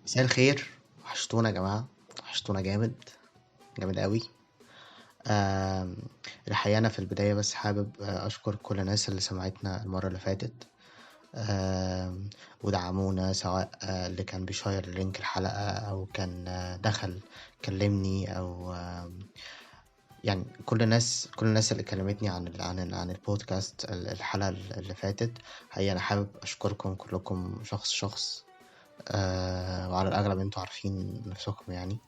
مساء الخير. وحشتونا يا جماعة، وحشتونا جامد جامد قوي. الحقيقة أنا في البداية بس حابب أشكر كل الناس اللي سمعتنا المرة اللي فاتت، ودعمونا، سواء اللي كان بيشير link الحلقة أو كان دخل كلمني أو يعني كل الناس اللي كلمتني عن البودكاست الحلقة اللي فاتت. حقيقة أنا حابب أشكركم كلكم شخص شخص، وعلى الأغلب أنتوا عارفين نفسكم يعني،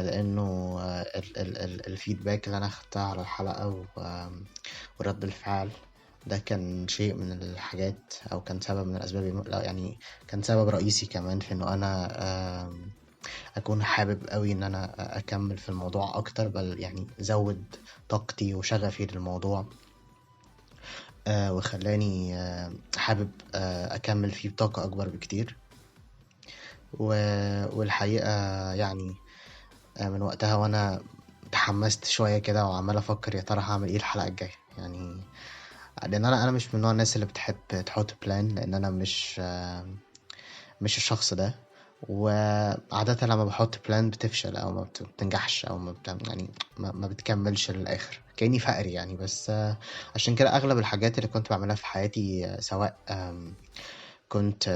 لأنه ال feedback اللي أنا أخدتها على الحلقة ورد الفعل ده كان شيء من الحاجات، أو كان سبب من الأسباب، لا يعني كان سبب رئيسي كمان في إنه أنا أكون حابب قوي إن أنا أكمل في الموضوع أكتر، بل يعني زود طاقتي وشغفي للموضوع، وخلاني حابب أكمل فيه بطاقة أكبر بكتير. والحقيقة يعني من وقتها وأنا تحمست شوية كده وعمال أفكر يا ترى هعمل إيه الحلقة الجاية، يعني لأن أنا مش من نوع الناس اللي بتحب تحط plan، لأن أنا مش الشخص ده، وعادة لما بحط plan بتفشل أو ما بتنجحش أو ما بت-، يعني ما بتكملش للآخر، كأني فقري يعني. بس عشان كده أغلب الحاجات اللي كنت بعملها في حياتي، سواء كنت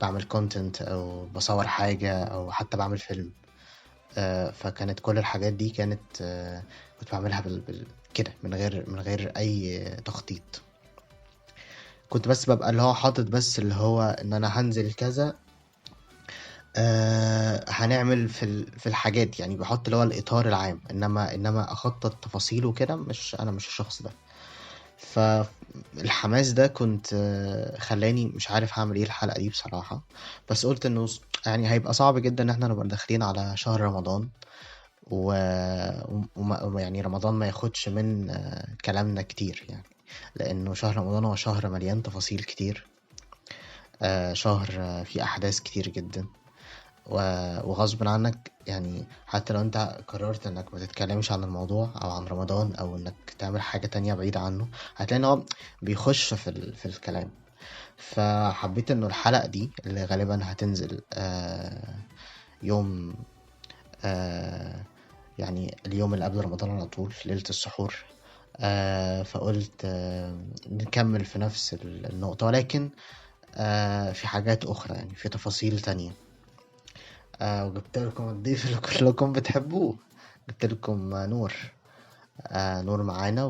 بعمل content أو بصور حاجة أو حتى بعمل فيلم، فكانت كل الحاجات دي كنت بعملها كده من غير أي تخطيط. كنت بس ببقى اللي هو حاطط بس اللي هو إن أنا هنزل كذا، هنعمل في الحاجات، يعني بحط اللي هو الإطار العام، إنما أخطط تفاصيله كده، أنا مش الشخص ده. فالحماس ده كنت خلاني مش عارف هعمل إيه الحلقة دي بصراحة، بس قلت إنه هيبقى صعب جدا إن إحنا نبقى داخلين على شهر رمضان ويعني رمضان ما ياخدش من كلامنا كتير، لأنه شهر رمضان هو شهر مليان تفاصيل كتير، شهر فيه أحداث كتير جدا، وغصب عنك حتى لو انت قررت انك ما تتكلمش عن الموضوع او عن رمضان او انك تعمل حاجة تانية بعيدة عنه، هتلاقي ان هو بيخش في الكلام. فحبيت انه الحلقة دي اللي غالبا هتنزل يوم، يعني اليوم اللي قبل رمضان على طول ليلة السحور، فقلت نكمل في نفس النقطة، ولكن في حاجات أخرى، في تفاصيل تانية. وجبت لكم الضيف اللي كلكم بتحبوه، جبت لكم نور. نور معانا،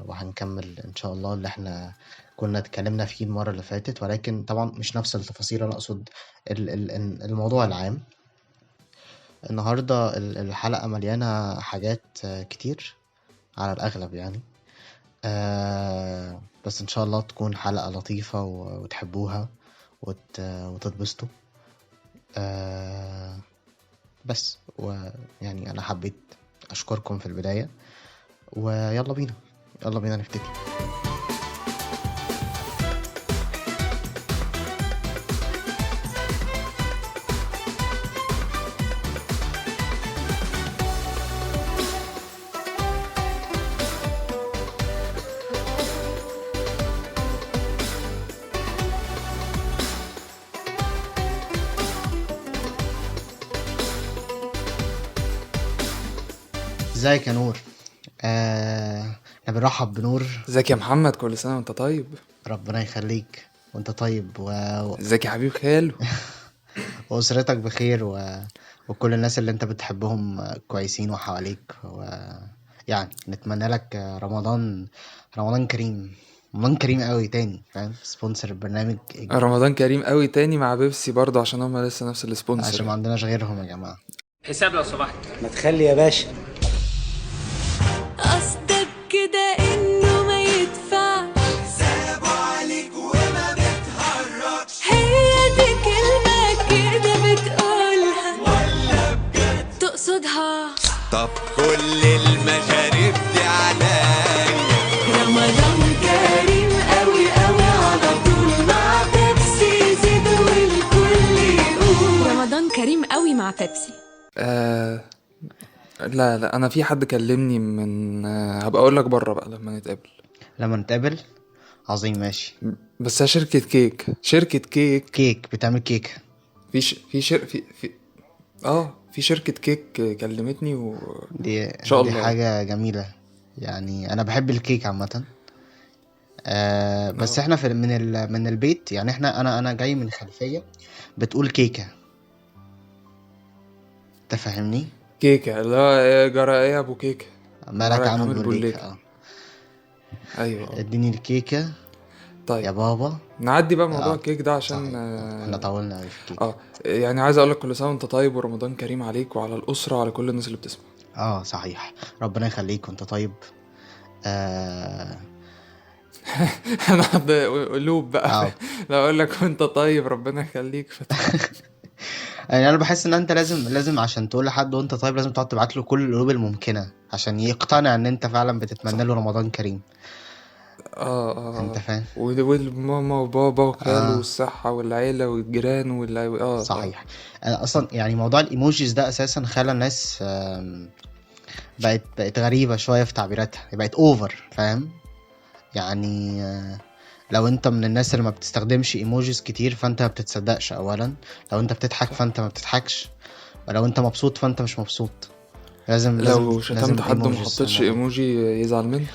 وهنكمل إن شاء الله اللي احنا كنا اتكلمنا فيه المرة اللي فاتت، ولكن طبعا مش نفس التفاصيل، أنا أقصد الموضوع العام. النهاردة الحلقة مليانة حاجات كتير على الأغلب يعني، بس إن شاء الله تكون حلقة لطيفة وتحبوها وتتبسطوا. بس أنا حبيت أشكركم في البداية، ويلا بينا، يلا بينا نبتدي. ازيك يا نور؟ احنا بنرحب بنور. ازيك يا محمد، كل سنة وانت طيب. ربنا يخليك وانت طيب. ازيك يا حبيب خالو؟ واسرتك بخير، وكل الناس اللي انت بتحبهم كويسين وحواليك، نتمنى لك رمضان كريم، رمضان كريم قوي تاني، فاهم؟ sponsor البرنامج رمضان كريم قوي تاني مع بيبسي برضه، عشان هم لسه نفس ال sponsor، عشان ما عندناش غيرهم يا جماعة. حساب لو سمحت. ما تخلي يا باشا. قصدك كده انه ما يدفعش، حسابه عليك وما بتهرجش، هي دي كلمة كده بتقولها ولا بجد تقصدها؟ طب كل المشاريب دي عليا. رمضان كريم قوي قوي على طول مع بيبسي، زيد والكل يقول رمضان كريم قوي مع بيبسي. لا لا، انا في حد كلمني من هبقى اقول لك بره بقى لما نتقابل. لما نتقابل؟ عظيم، ماشي. بس هي شركة كيك، شركة كيك. كيك، بتعمل كيك؟ في ش... في شر... في في اه في شركة كيك كلمتني دي ان شاء دي الله. حاجة جميلة، يعني انا بحب الكيك عامة. بس احنا في من البيت، يعني احنا انا جاي من خلفية بتقول كيكة، انت فاهمني؟ كيكة، لا إيه جرى ايه يا ابو كيكة، مالك مالك عامل عامل بوليكة. بوليكة. ايوه. اديني الكيكة يا طيب بابا. نعدي بقى موضوع الكيك ده عشان صحيح. احنا طولنا قوي في الكيك. يعني عايز اقول لك كل سنة وانت طيب، ورمضان كريم عليك وعلى الأسرة وعلى كل الناس اللي بتسمع. صحيح، ربنا يخليك وانت طيب. انا قلوب بقى. لا اقول لك وانت طيب ربنا يخليك. يعني انا بحس ان انت لازم عشان تقول لحد وانت طيب لازم تقعد تبعت له كل القلوب الممكنة عشان يقتنع ان انت فعلا بتتمنى له رمضان كريم. انت فاهم؟ والماما وبابا وخاله والصحة والعيلة والجيران صحيح. انا اصلا يعني موضوع ال emojis ده اساسا خلى الناس بقت غريبة شوية في تعبيراتها، بقت over، فاهم؟ يعني لو انت من الناس اللي ما بتستخدمش emojis كتير فانت ما بتتصدقش اولا، لو انت بتضحك فانت ما بتضحكش، ولو انت مبسوط فانت مش مبسوط. لو لازم شتمت حد وما emojis حطيتش الموضوع. ايموجي يزعل منه.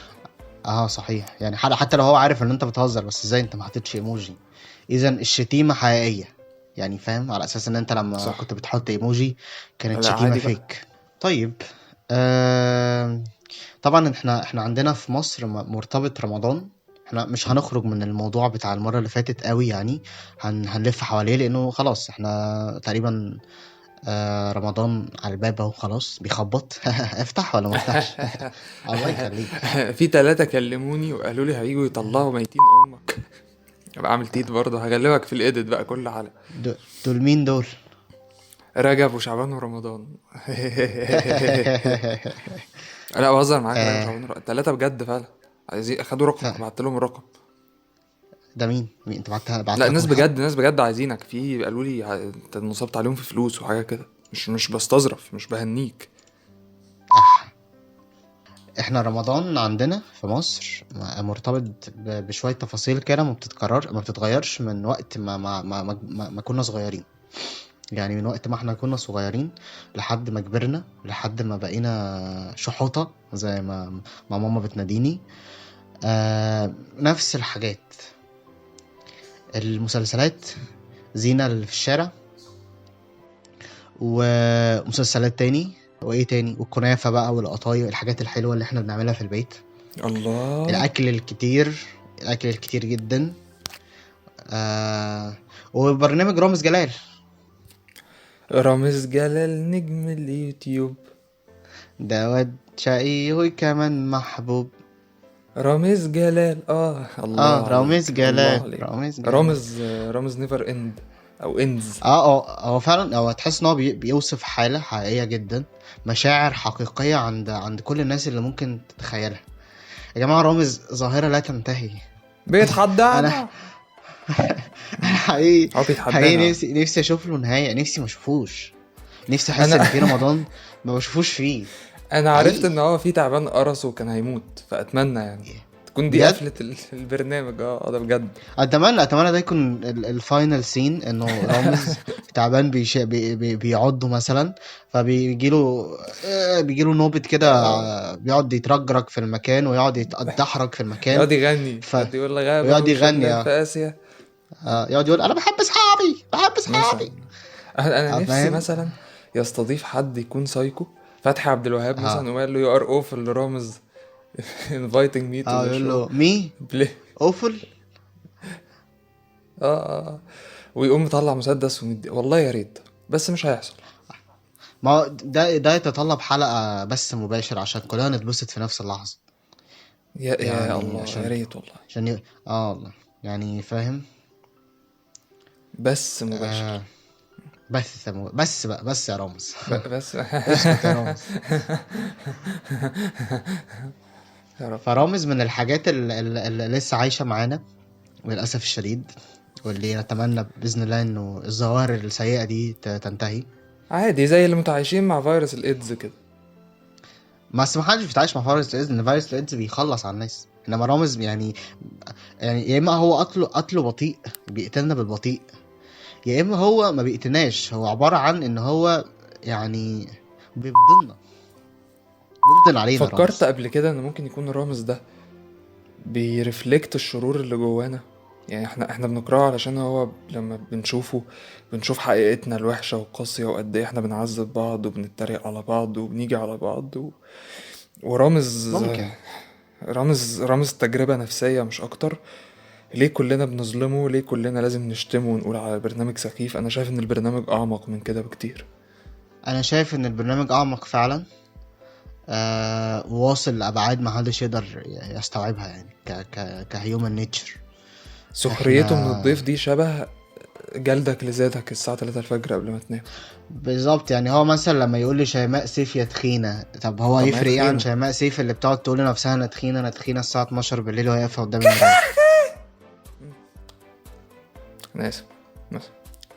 صحيح. يعني حتى لو هو عارف ان انت بتهزر، بس ازاي انت ما حطيتش ايموجي؟ اذا الشتيمة حقيقية، يعني فاهم؟ على اساس ان انت لما كنت بتحط ايموجي كانت لا، شتيمة عادي بقى. fake. طيب، طبعا احنا عندنا في مصر مرتبط رمضان، احنا مش هنخرج من الموضوع بتاع المرة اللي فاتت قوي، يعني هنلف حواليه لانه خلاص احنا تقريبا، رمضان على الباب اهو، خلاص بيخبط. افتح ولا ما افتحش؟ الله يخليك. في 3 كلموني وقالوا لي هيجوا يطلعوا ميتين امك. ابقى اعمل تيت برضه، هكلمك في الاديت بقى كل حلقة. دول مين دول؟ رجب وشعبان ورمضان. لا بهزر معاك، رجب وشعبان ورمضان 3 بجد فعلا عايزين، اخدوا رقم، بعت لهم الرقم. ده مين؟ مين انت بعت لا، رقم لحد؟ ناس بجد عايزينك. في قالوا لي انت نصبت عليهم في فلوس وحاجه كده. مش بستظرف، مش بهنيك. احنا رمضان عندنا في مصر مرتبط بشوية تفاصيل كده ما بتتغيرش من وقت ما كنا صغيرين. يعني من وقت ما احنا كنا صغيرين لحد ما كبرنا، لحد ما بقينا شحوطة زي ما ماما بتناديني. نفس الحاجات، المسلسلات زينة اللي في الشارع، ومسلسلات تاني، وايه تاني، والكنافة بقى والقطايف، الحاجات الحلوة اللي احنا بنعملها في البيت. الله، الأكل الكتير، الأكل الكتير جدا. وبرنامج رامز جلال. رامز جلال نجم اليوتيوب، ده واد شقي وكمان محبوب. رامز جلال. الله عليك. رامز جلال. الله عليك. رامز جلال. رامز never end او ends. هو فعلا، هو تحس ان هو بيوصف حالة حقيقية جدا، مشاعر حقيقية عند كل الناس اللي ممكن تتخيلها. يا جماعة رامز ظاهرة لا تنتهي. بيتحدانا. أنا هو بيتحدانا. حقيقي نفسي اشوف له نهاية، نفسي ما اشوفوش، نفسي احس ان في رمضان ما بشوفوش فيه. انا عرفت حقيقي. ان هو في تعبان قرص وكان هيموت، فاتمنى تكون دي بجد؟ قفلة البرنامج. ده بجد. اتمنى ده يكون ال final scene، انه رامز تعبان بيعضه مثلا، فبيجيله، بيجيله نوبة كده، بيقعد يترجرج في المكان ويقعد يتدحرج في المكان، يقعد يغني، يقعد يقول لغابة ويقعد يغني، وشلال في آسيا. يقعد يقول انا بحب اصحابي، بحب اصحابي. مثلاً. انا نفسي فاهم؟ مثلا يستضيف حد يكون سايكو، فتحي عبد الوهاب مثلا، وقال له you are awful لرامز inviting me to the يقول show. له me Play. awful. ويقوم مطلع مسدس ومدي. والله يا ريت، بس مش هيحصل. ما هو ده يتطلب حلقة بس مباشر عشان كلنا نتبسط في نفس اللحظة. يا الله، يا ريت والله. عشان والله. فاهم؟ بس مباشر. بس بقى، بس يا رامز. بس. اسكت يا رامز. يا رب. فرامز من الحاجات اللي لسه عايشة معانا للأسف الشديد، واللي نتمنى بإذن الله إنه الظواهر السيئة دي تنتهي. عادي زي اللي متعايشين مع فيروس الإيدز كده. بس ما حدش بيتعايش مع فيروس الإيدز، إن فيروس الإيدز بيخلص على الناس. إنما رامز يعني يا إما هو قتله بطيء، بيقتلنا بالبطيء، يا اما هو ما بيقتلناش، هو عبارة عن ان هو يعني بيبضلنا، بيبضل علينا. فكرت رامز قبل كده ان ممكن يكون الرامز ده بي reflect الشرور اللي جوانا؟ يعني احنا بنكرهه علشان هو لما بنشوفه بنشوف حقيقتنا الوحشة والقاسية، وقد ايه احنا بنعذب بعض وبنتريق على بعض وبنيجي على بعض ورامز، ممكن رامز تجربة نفسية مش اكتر. ليه كلنا بنظلمه؟ ليه كلنا لازم نشتمه ونقول على البرنامج سخيف؟ انا شايف ان البرنامج اعمق من كده بكتير. انا شايف ان البرنامج اعمق فعلا، وواصل لابعاد ما حدش يقدر يستوعبها، يعني ك human nature. سخريته من احنا الضيف دي شبه جلدك لذاتك الساعة 3 الفجر قبل ما تنام. بالظبط، يعني هو مثلا لما يقول لي شيماء سيف يا تخينة، طب هو طب ما هي يفرق ايه عن تخينة. شيماء سيف اللي بتقعد تقول لنفسها انا تخينة انا تخينة الساعة 12 بالليل وهي واقفة قدام المراية؟ انا اسف. بس.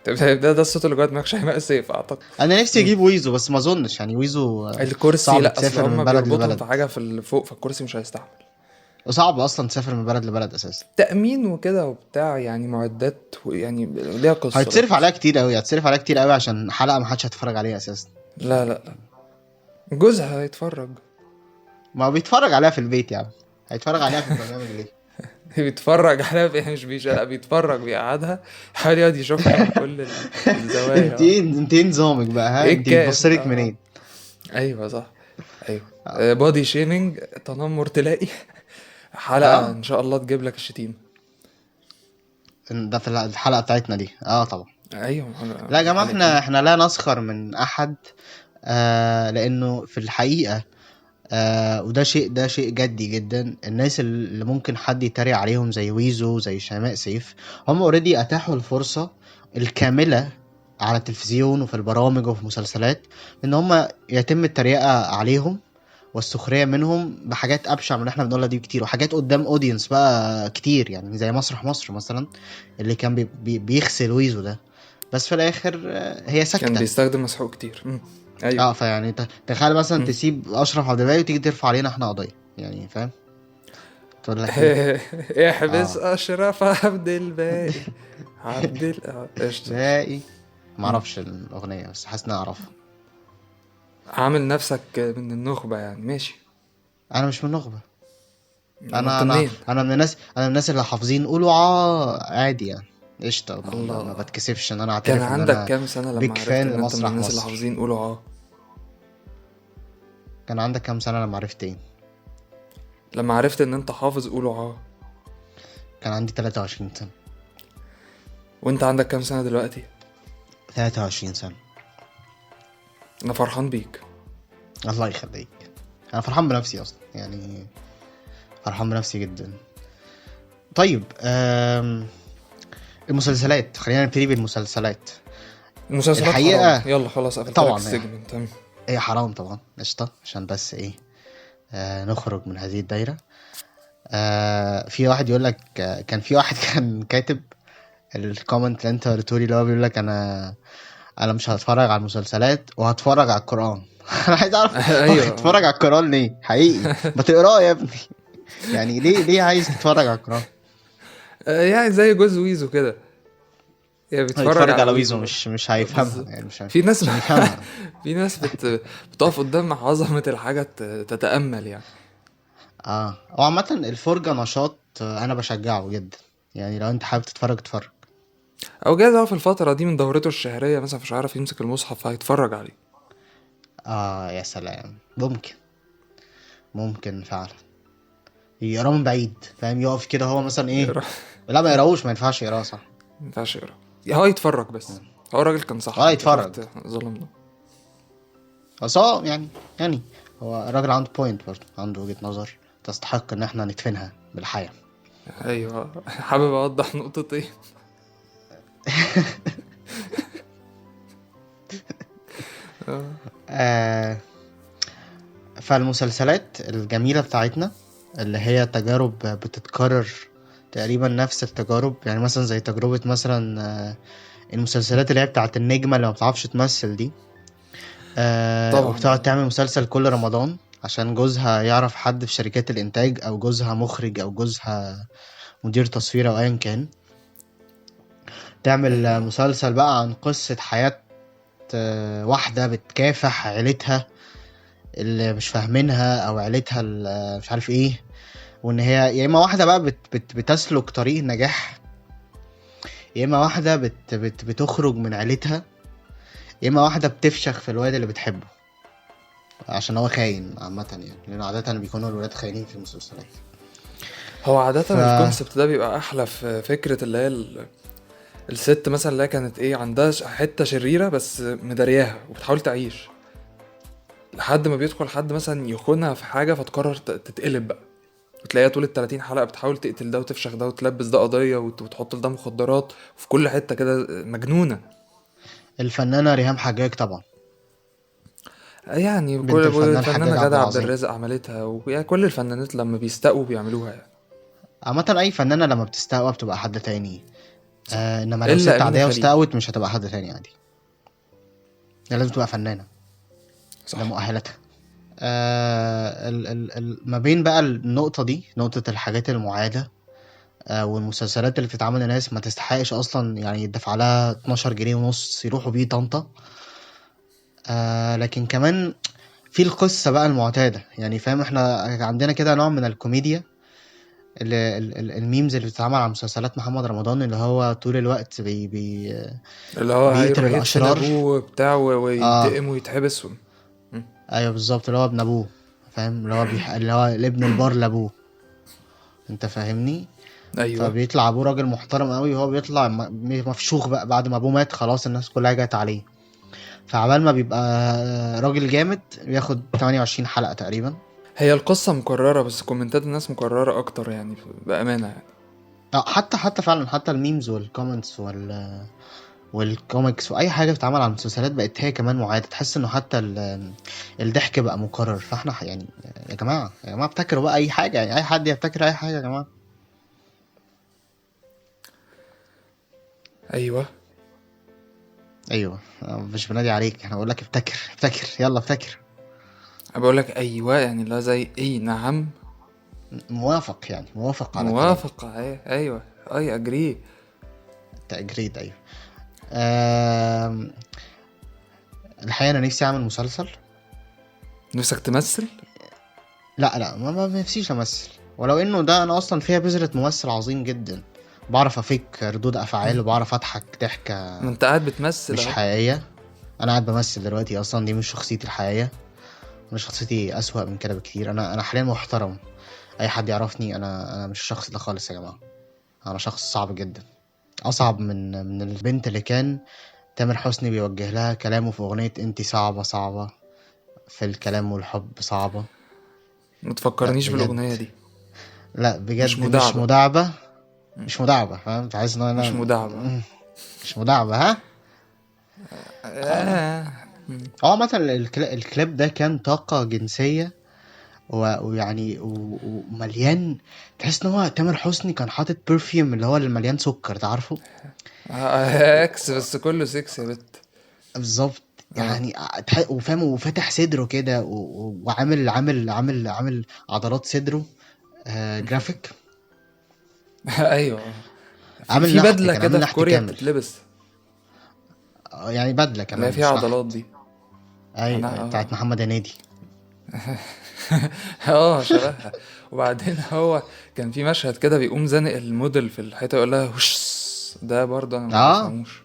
طب ده الصوت اللي جوه دماغك شيماء سيف اعتقد. انا نفسي اجيب ويزو، بس ما اظنش، يعني ويزو الكرسي صعب لا، اصل تسافر من هم بلد بيربطهم لبلد، في حاجة في اللي فوق، فالكرسي مش هيستحمل. وصعب اصلا تسافر من بلد لبلد اساسا. تأمين وكده وبتاع، يعني معدات، ويعني ليها قصة، ليها هيتصرف قصة. عليها كتير قوي، هيتصرف عليها كتير قوي عشان حلقة ما حدش هيتفرج عليها اساسا. لا لا لا، جوزها هيتفرج. ما هو بيتفرج عليها في البيت يعني، هيتفرج عليها في البرنامج ليه؟ بيتفرج عليها في مش لا بيتفرج، بيقعدها حاول يقعد يشوفها من كل الزوايا. انت ايه، انت ايه نظامك بقى؟ ها ايه انت الكائن بتبصلك ده؟ منين؟ ايوه صح، ايوه. body shaming، تنمر، تلاقي حلقة ان شاء الله تجيب لك الشتيمة. ده في الحلقة بتاعتنا دي. طبعا. ايوه. لا يا جماعة، حلقتين. احنا لا نسخر من احد، لانه في الحقيقة، وده شيء، ده شيء جدي جدا. الناس اللي ممكن حد يتريق عليهم زي ويزو زي شيماء سيف، هم already اتاحوا الفرصة الكاملة على التلفزيون وفي البرامج وفي مسلسلات ان هم يتم التريقة عليهم والسخرية منهم بحاجات أبشع من اللي احنا بنقولها دي بكتير، وحاجات قدام audience بقى كتير، يعني زي مسرح مصر مثلا اللي كان بي بي بيغسل ويزو ده، بس في الآخر هي كان ساكتة. بيستخدم مسحوق كتير. ايوه. فيعني تخيل مثلا تسيب أشرف عبد الباقي وتيجي ترفع علينا احنا قضية، يعني فاهم؟ تقول لك ايه؟ احبس أشرف عبد الباقي. عبد قشطة. باقي. معرفش الأغنية بس حاسس إني أعرفها. عامل نفسك من النخبة يعني، ماشي. أنا مش من النخبة. أنت أنا منين؟ أنا من الناس، أنا من الناس اللي حافظين قولوا عادي يعني، قشطة. ما بتكسفش إن أنا أعترف كان إن عندك أنا كام سنة لما big عرفت fan إن أنت من لمسرح الناس اللي مصر. حافظين قولوا كان عندك كام سنة لما عرفت إيه؟ لما عرفت إن أنت حافظ قولوا كان عندي 23 سنة. وأنت عندك كام سنة دلوقتي؟ 23 سنة. أنا فرحان بيك. الله يخليك. أنا فرحان بنفسي أصلا، يعني فرحان بنفسي جدا. طيب، المسلسلات، خلينا نبتدي بالمسلسلات. المسلسلات الحقيقة حرام. يلا خلاص قفلت طبعاً لك يعني. ال segment. تمام. ايه حرام طبعا، قشطة، عشان بس ايه، نخرج من هذه الدايرة. في واحد يقول لك، كان في واحد كان كاتب ال comment اللي انت قلته لي، اللي هو بيقول لك انا مش هتفرج على المسلسلات وهتفرج على القرآن. انا عايز اعرف أيوة. هتتفرج على القرآن ليه؟ حقيقي ما تقراه يا ابني، يعني ليه عايز تتفرج على القرآن؟ يعني زي جوز ويزو كده، يعني بيتفرج هيتفرج على على ويزو، ويزو. مش هيفهمها، بالظبط. يعني مش في ناس مش هيفهمها. في ناس بتقف قدام عظمة الحاجة تتأمل يعني. وعامة الفرجة نشاط، أنا بشجعه جدا، يعني لو أنت حابب تتفرج اتفرج. أو جايز هو في الفترة دي من دورته الشهرية مثلا مش عارف يمسك المصحف فهيتفرج عليه. يا سلام، ممكن فعلا يقراه من بعيد، فاهم؟ يقف كده هو مثلا إيه؟ يقرا. لا ما يقراهوش، ما ينفعش يقراه، صح؟ ما ينفعش يقراه، هو يتفرج بس. هو الراجل كان صح، يتفرج. شفت ظلمنا. بس هو يعني هو الراجل عنده point برضه، عنده وجهة نظر تستحق ان احنا ندفنها بالحياة. ايوه، حابب اوضح نقطتين. فالمسلسلات الجميلة بتاعتنا اللي هي تجارب بتتكرر تقريبا نفس التجارب، يعني مثلا زي تجربة مثلا، المسلسلات اللي هي بتاعت النجمة اللي ما بتعرفش تمثل دي، وبتقعد تعمل مسلسل كل رمضان عشان جوزها يعرف حد في شركات الإنتاج، أو جوزها مخرج، أو جوزها مدير تصوير، أو أيا كان. تعمل ايوه. مسلسل بقى عن قصة حياة واحدة بتكافح عيلتها اللي مش فاهمينها، او عيلتها اللي مش عارف ايه، وان هي يا اما واحدة بقى بت بت بتسلك طريق النجاح، يا اما واحدة بت بت بتخرج من عيلتها، يا اما واحدة بتفشخ في الواد اللي بتحبه عشان هو خاين عامة يعني، لان عادة بيكونوا الولاد خاينين في المسلسلات. هو عادة ف ال concept ده بيبقى احلى في فكرة اللي هي الست مثلا اللي هي كانت ايه، عندها حتة شريرة بس مدارياها وبتحاول تعيش، لحد ما بيدخل حد مثلا يخونها في حاجة فتقرر تتقلب بقى، وتلاقيها طول ال 30 حلقة بتحاول تقتل ده وتفشخ ده وتلبس ده قضية وتحط لده مخدرات وفي كل حتة كده مجنونة. الفنانة ريهام حجاج طبعا، يعني بنت كل الفنان الفنانة حجاج عبد غادة عبد العظيم. الرازق عملتها، ويعني كل الفنانات لما بيستقوا بيعملوها يعني. عامة أي فنانة لما بتستقوى بتبقى حد تاني. صح. إنما لو إلا ست أمينة عادية خليل. واستقوت مش هتبقى حد تاني عادي، لازم تبقى فنانة. صح. ده مؤهلاتها. ما بين بقى النقطة دي، نقطة الحاجات المعادة، والمسلسلات اللي بتتعمل لناس ما تستحقش أصلا يعني يدفع لها 12 جنيه ونص يروحوا بيه طنطا. لكن كمان في القصة بقى المعتادة يعني، فاهم؟ احنا عندنا كده نوع من الكوميديا ال memes اللي بتتعمل على مسلسلات محمد رمضان، اللي هو طول الوقت بي اللي هو بيقتل هيروح يدفن الأشرار. أبوه وبتاع وينتقم ويتحبس ايوه بالظبط، اللي هو ابن ابوه، فاهم؟ اللي هو اللي هو الابن البار لابوه، انت فاهمني؟ ايوه. فبيطلع ابوه راجل محترم قوي، وهو بيطلع مفشوخ بقى بعد ما ابوه مات، خلاص الناس كلها جت عليه، فعبال ما بيبقى راجل جامد بياخد 28 حلقة تقريبا. هي القصة مكررة بس كومنتات الناس مكررة أكتر يعني، بأمانة يعني. حتى فعلا، حتى ال memes وال comments والكوميكس وأي حاجة بتتعمل على المسلسلات بقت هي كمان معادة، تحس إنه حتى الضحك بقى مكرر. فإحنا يعني يا جماعة، يا جماعة ابتكروا بقى أي حاجة يعني، أي حد يبتكر أي حاجة يا جماعة. أيوة. أيوة، مش بنادي عليك، أنا بقول لك ابتكر، ابتكر، يلا ابتكر. أنا بقول لك أيوة يعني، لا زي إيه، نعم. موافق يعني، موافق على كلامك. موافق، أيوة، I agree. أنت agreed، أيوة. الحقيقة أنا نفسي أعمل مسلسل. نفسك تمثل؟ لا، لا، ما نفسيش أمثل، ولو إنه ده أنا أصلا فيها بذرة ممثل عظيم جدا، بعرف أفك ردود أفعال وبعرف أضحك ضحكة ما أنت قاعد بتمثل مش أهو. حقيقية. أنا قاعد بمثل دلوقتي أصلا، دي مش شخصيتي الحقيقية، أنا شخصيتي أسوأ من كده بكتير. أنا حاليا محترم، أي حد يعرفني أنا مش الشخص ده خالص يا جماعة، أنا شخص صعب جدا، أصعب من البنت اللي كان تامر حسني بيوجه لها كلامه في أغنية أنتي صعبة صعبة في الكلام والحب صعبة. ما تفكرنيش لا، بجد. بالأغنية دي. لا، بجد مش مش مداعبة. مداعبة. مش مداعبة، فاهم؟ تحس إن أنا مش مداعبة. مش مداعبة، ها؟ هو مثلا الكليب ده كان طاقة جنسية ومليان، تحس إن هو تامر حسني كان حاطط perfume اللي هو اللي مليان سكر، تعرفه؟ اكس بس كله سكس يا بت. بالظبط. وفاهم، وفاتح صدره كده، وعامل، عامل، عامل، عامل عضلات صدره، جرافيك. ايوه. عامل في نحت، بدلة كان عامل كده في نحت كوريا كامل. بتتلبس. يعني بدلة كمان، اللي هي فيها مش نحت. عضلات دي. أيوة، أنا، بتاعت محمد هنيدي. شبهها. وبعدين هو كان في مشهد كده بيقوم زانق الموديل في الحيطة يقول لها وش، ده برضه أنا ما بفهموش.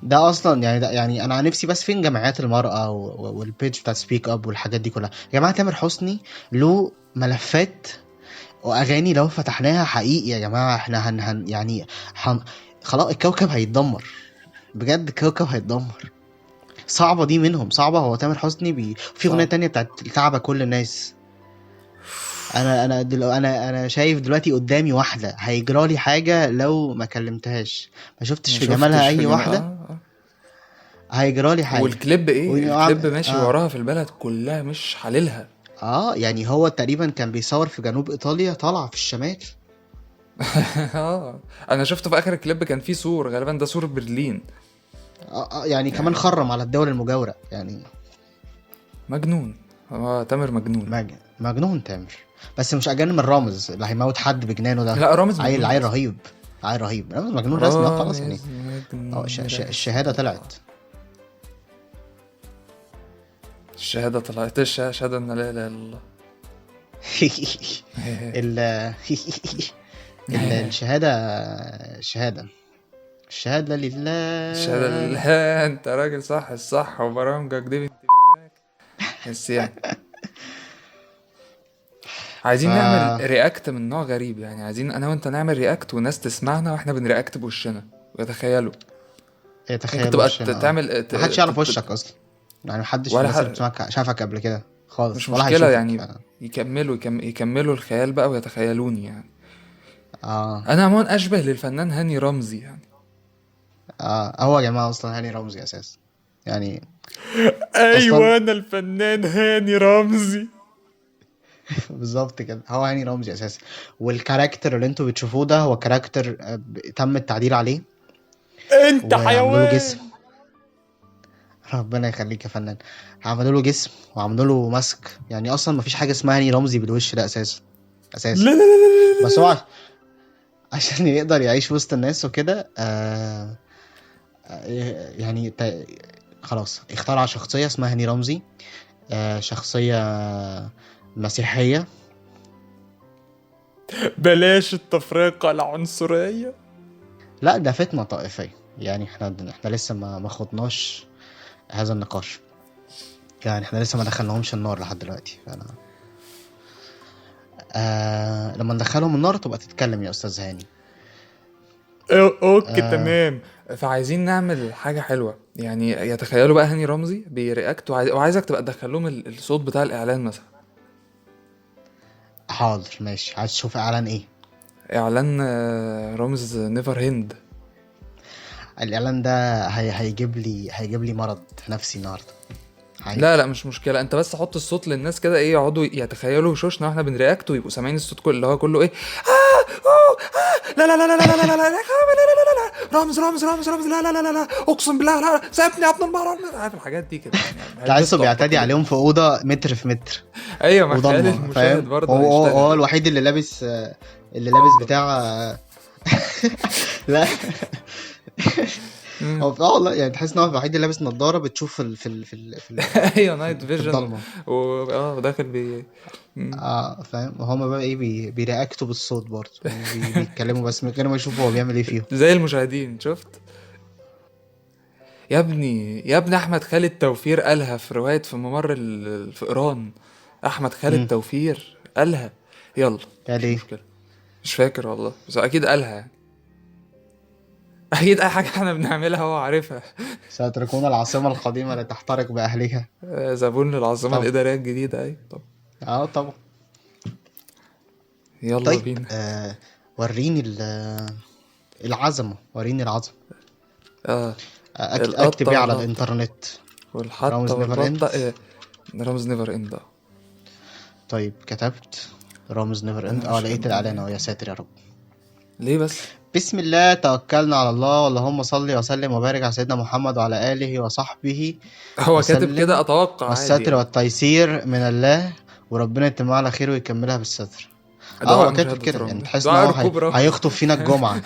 ده أصلاً يعني، ده يعني أنا نفسي بس فين جمعيات المرأة والبيج بتاعت سبيك أب والحاجات دي كلها. يا جماعة تامر حسني له ملفات وأغاني لو فتحناها حقيقي يا جماعة إحنا هن هن يعني هن خلاص الكوكب هيتدمر بجد، الكوكب هيتدمر. صعبة دي منهم، صعبة. هو تامر حسني في أغنية صعب. تانية بتاعت تعبة كل الناس. أنا شايف دلوقتي قدامي واحدة هيجرالي حاجة لو ما كلمتهاش، ما شفتش ما في جمالها شفتش أي في جمال- واحدة. هيجرالي حاجة. والكليب إيه؟ وإني الكليب ماشي وراها في البلد كلها مش حللها. يعني هو تقريبا كان بيصور في جنوب إيطاليا، طالع في الشمال. أنا شفته في آخر الكليب كان فيه سور، غالبا ده سور برلين. يعني كمان خرم على الدول المجاورة يعني. مجنون. هو تامر مجنون. مجنون تامر، بس مش أجن من رامز اللي هيموت حد بجنانه ده. لا، رامز مجنون. عيل رهيب. عيل رهيب، رامز مجنون رسمي. خلاص يعني رامز مجنون الشهادة طلعت. الشهادة طلعت، الشهادة ان لا اله الا الله. الشهادة، الشهادة، الشهادة لله، الشهادة لله. انت راجل صح الصح، وبرامجك دي بنت بس يعني عايزين نعمل react من نوع غريب، يعني عايزين انا وانت نعمل react وناس تسمعنا واحنا بن react بوشنا ويتخيلوا. يتخيلوا ممكن تبقى وشنا، تعمل محدش يعرف وشك اصلا، يعني محدش ولا الناس اللي حد- بتسمعك شافك قبل كده خالص، مش ولا مشكلة هيشوفك. يعني يكملوا الخيال بقى ويتخيلوني يعني. انا عموما اشبه للفنان هاني رمزي يعني. هو يا جماعة اصلا هاني رمزي اساسا يعني. ايوه انا الفنان هاني رمزي بالظبط كده، هو هاني رمزي اساسا. وال character اللي انتوا بتشوفوه ده هو character تم التعديل عليه. انت وعملوا له حيوان. جسم. ربنا يخليك يا فنان. عملوا له جسم وعملوا له mask، يعني اصلا مفيش حاجة اسمها هاني رمزي بالوش ده اساسا. لا لا لا لا. بس هو عشان يقدر يعيش وسط الناس وكده، يعني خلاص اخترع شخصية اسمها هاني رمزي، شخصية مسيحية. بلاش التفرقة العنصرية. لا ده فتنة طائفية يعني، احنا لسه ما خضناش هذا النقاش يعني، احنا لسه ما دخلناهمش النار لحد دلوقتي. فأنا لما ندخلهم النار تبقى تتكلم يا أستاذ هاني. okay تمام. فعايزين نعمل حاجة حلوة يعني، يتخيلوا بقى هاني رمزي بي react، وعايزك تبقى تدخل لهم الصوت بتاع الإعلان مثلا. حاضر ماشي. عايز تشوف إعلان إيه؟ إعلان رامز never end. الإعلان ده هيجيب لي مرض نفسي النهارده. لا لا مش مشكلة، انت بس حط الصوت للناس كده، ايه يقعدوا يتخيلوا وشوشنا واحنا بن react ويبقوا سامعين الصوت كله اللي هو كله ايه، لا لا لا لا لا لا لا لا لا لا رامز رامز رامز رامز لا لا لا لا اقسم بالله لا سابني يا ابن المرض، عارف الحاجات دي كده يعني. تحسه بيعتدي عليهم في اوضة متر في متر. ايوه ما خيال المشاهد برضه هو الوحيد اللي لابس، اللي لابس بتاع لا هو والله يعني تحس ان هو الوحيد اللي لابس نظاره بتشوف في ال في ال في, ال ايوه night vision وداخل بي فاهم. وهما بقى ايه بي react وا بالصوت برضه يعني، بيتكلموا بس من غير ما يشوفوا هو بيعمل ايه فيهم زي المشاهدين. شفت يا ابني، يا ابن احمد خالد توفير قالها في رواية في ممر الفئران. احمد خالد توفير قالها. يلا قال ايه؟ مش فاكر والله، بس اكيد قالها يعني. اكيد اي حاجة احنا بنعملها هو عارفها. سيتركون العاصمة القديمة لتحترق باهلها. زبون للعاصمه الادارية الجديدة. اي طب طبعا. يلا طيب. بينا. وريني العظمة، وريني العظمة. اكتب ايه على الانترنت؟ والحطه والبطه. رامز never end. طيب كتبت رامز never end. لقيت الاعلان اهو. يا ساتر يا رب. ليه بس؟ بسم الله توكلنا على الله، اللهم صل وسلم وبارك على سيدنا محمد وعلى آله وصحبه. هو كاتب كده اتوقع عادي. والستر والتيسير من الله، وربنا يتمها على خير ويكملها بالستر. هو كاتب كده يعني، تحس ان هو هيخطب فينا الجمعة.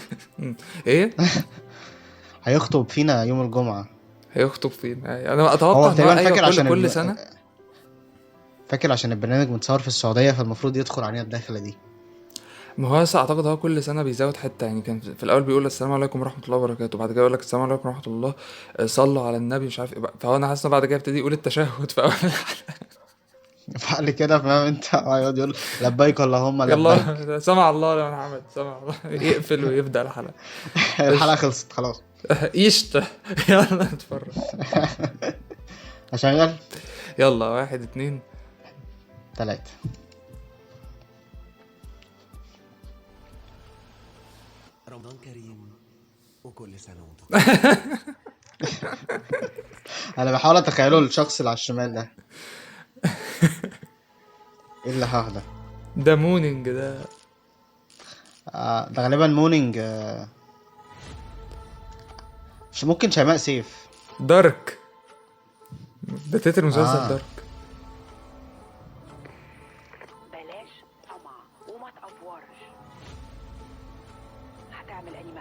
ايه؟ هيخطب فينا يوم الجمعة. هيخطب فينا. انا اتوقع هو تقريبا فاكر عشان كل سنة، فاكر عشان البرنامج متصور في السعودية فالمفروض يدخل علينا الدخلة دي. ما هو اعتقد هو كل سنة بيزود حتة يعني. كان في الاول بيقول السلام عليكم ورحمة الله وبركاته، بعد كده يقول لك السلام عليكم ورحمة الله، صلوا على النبي مش عارف ايه. فهو انا حاسس انه بعد كده ابتدي يقول التشهد في اول الحلقة. فقال كده فاهم انت، هيقعد يقول لبيك اللهم لبيك، سمع الله لمن حمد، سمع الله، يقفل ويبدا الحلقة. الحلقة خلصت خلاص. قشطه يلا نتفرج. عشان يلا 1 2 3. رمضان كريم وكل سنة وانتم. انا بحاول اتخيله الشخص اللي على الشمال ده. ايه اللي هذا ده؟ morning ده. ده غالبا morning. مش ممكن شيماء سيف. Dark ده تتر مسلسل Dark. بلاش طمع وما تأفورش. هتعمل اني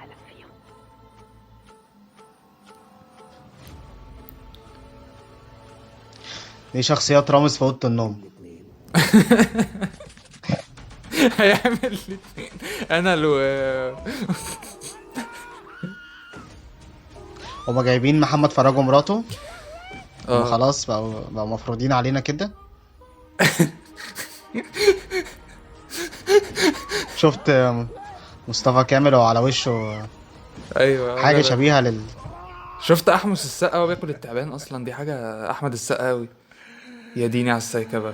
دي شخصيات رامز في اوضة النوم. هيعمل الاثنين. انا لو هما جايبين محمد فراج ومراته. هما خلاص بقوا مفروضين علينا كده. شفت مصطفى كامل وعلى وشه ايوه حاجة شبيهه لل شفت احمس السقا وهو بياكل التعبان اصلا، دي حاجة احمد السقا قوي. يا ديني على السيكبه.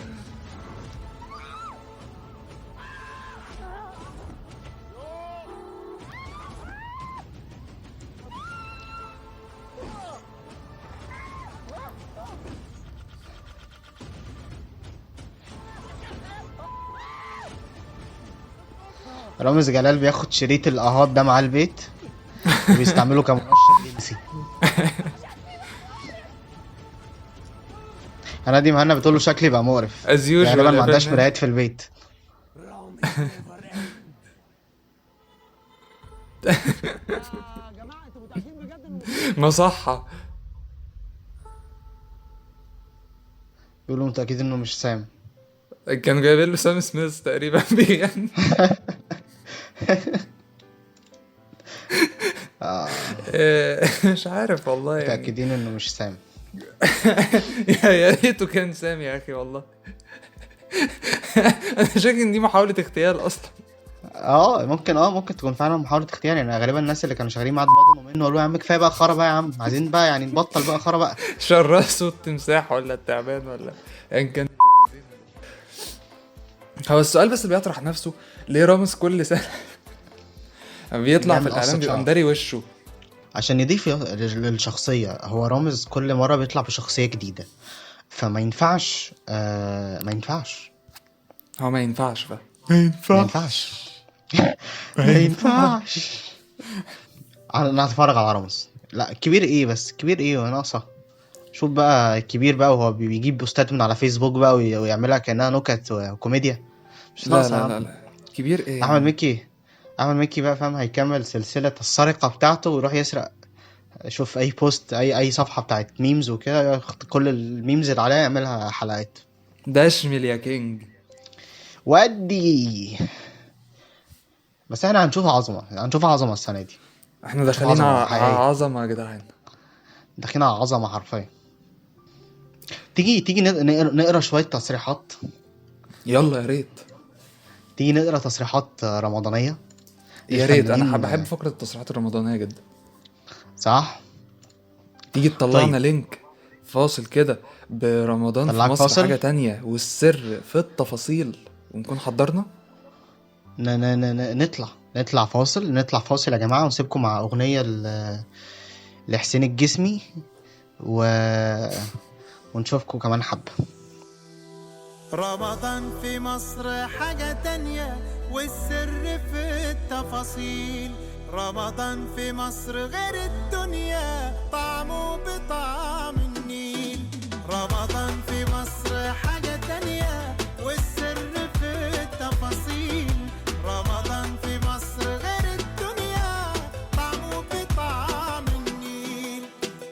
رامز جلال بياخد شريط الاهات ده مع البيت وبيستعمله كمؤشر جنسي. هنادي مهنا بتقول له شكلي بقى مقرف. غالبا ما عندهاش مرايات في البيت. مصحة. بيقولوا متأكد انه مش سام. كانوا جايبين له سام سميث تقريبا بيغني. مش عارف والله يعني. متأكدين انه مش سام. يا ريته كان سام يا اخي والله. انا شاكك ان دي محاولة اغتيال اصلا. ممكن تكون فعلا محاولة اغتيال. يعني غالبا الناس اللي كانوا شغالين معاه اتبضنوا منه وقالوا يا عم كفاية بقى خرا بقى يا عم، عايزين بقى يعني نبطل بقى خرا بقى. شرسوا التمساح ولا التعبان ولا ان كان. هو السؤال بس اللي بيطرح نفسه، ليه رامز كل سنة بيطلع في الاعلام بيبقى مداري وشه؟ عشان يضيف للشخصية. هو رامز كل مرة بيطلع بشخصية جديدة، فما ينفعش. ما ينفعش. هو ما ينفعش بقى. ما ينفعش. ما ينفعش. انا هتفرج على رامز. لا كبير ايه بس، كبير ايه وناقصه. شوف بقى الكبير بقى وهو بيجيب بوستات من على فيسبوك بقى ويعملها كأنها نكت وكوميديا. مش لا لا لا لا كبير ايه. احمد مكي بقى فاهم، هيكمل سلسلة السرقة بتاعته ويروح يسرق. شوف اي post، اي صفحة بتاعت memes وكده، كل ال memes اللي عليها يعملها حلقات. دشمل يا king ودي. بس احنا هنشوف عظمة، هنشوف عظمة السنة دي. احنا داخلين على عظمة يا جدعان، داخلين على عظمة حرفيا. تيجي نقرا شوية تصريحات. يلا يا ريت تيجي نقرا تصريحات رمضانية. يا ريت، انا بحب فقرة التصريحات الرمضانية جدا. صح. تيجي تطلعنا طيب. link فاصل كده برمضان في مصر فاصل؟ حاجة تانية، والسر في التفاصيل، ونكون حضرنا. نطلع فاصل، نطلع فاصل يا جماعة، ونسيبكم مع أغنية لحسين الجسمي ونشوفكم كمان حبة. رمضان في مصر حاجة تانية، والسر في التفاصيل. رمضان في مصر غير الدنيا، طعمه بطعم النيل. رمضان في مصر حاجة تانية، والسر في التفاصيل. رمضان في مصر غير الدنيا، طعمه بطعم النيل.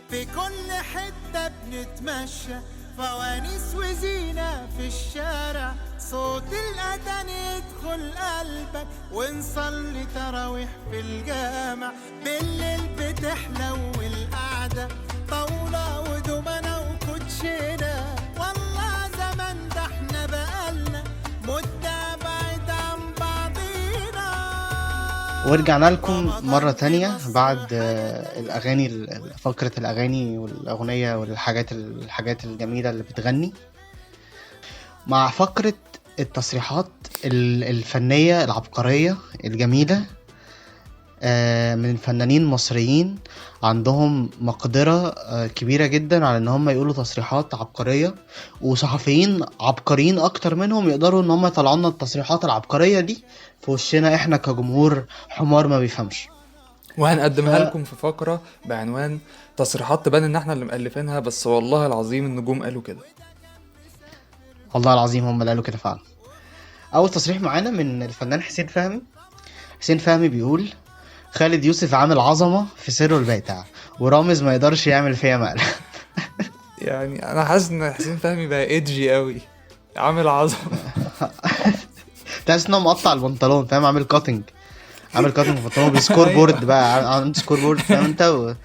في كل حتة بنتمشى، فوانيس وزينة في الشارع، صوت الأذان يدخل قلبك، ونصلي تراويح في الجامع. بالليل بتحلو القعدة، طاولة ودومنة وكوتشينة. والله زمان ده احنا بقالنا مدة بعيد عن بعضينا. ورجعنا لكم مرة تانية بعد الأغاني، فقرة الأغاني والأغنية والحاجات الحاجات الجميلة اللي بتغني، مع فقرة التصريحات الفنية العبقرية الجميلة من فنانين مصريين عندهم مقدرة كبيرة جدا على ان هم يقولوا تصريحات عبقرية، وصحفيين عبقريين اكتر منهم يقدروا ان هم يطلعوا لنا التصريحات العبقرية دي في وشنا احنا كجمهور حمار ما بيفهمش. وهنقدمها لكم في فقرة بعنوان تصريحات تبان ان احنا اللي مؤلفينها، بس والله العظيم النجوم قالوا كده. والله العظيم هم اللي قالوا كده فعلا. اول تصريح معانا من الفنان حسين فهمي. حسين فهمي بيقول خالد يوسف عامل عظمة في سره الباتع، ورامز ما يقدرش يعمل فيها مقلب. يعني انا حاسس ان حسين فهمي بقى edgy قوي، عامل عظمه. تحس ان هو مقطع البنطلون، فاهم؟ عامل cutting، عامل cutting في البنطلون، ب score board بقى، عنده score board، فاهم انت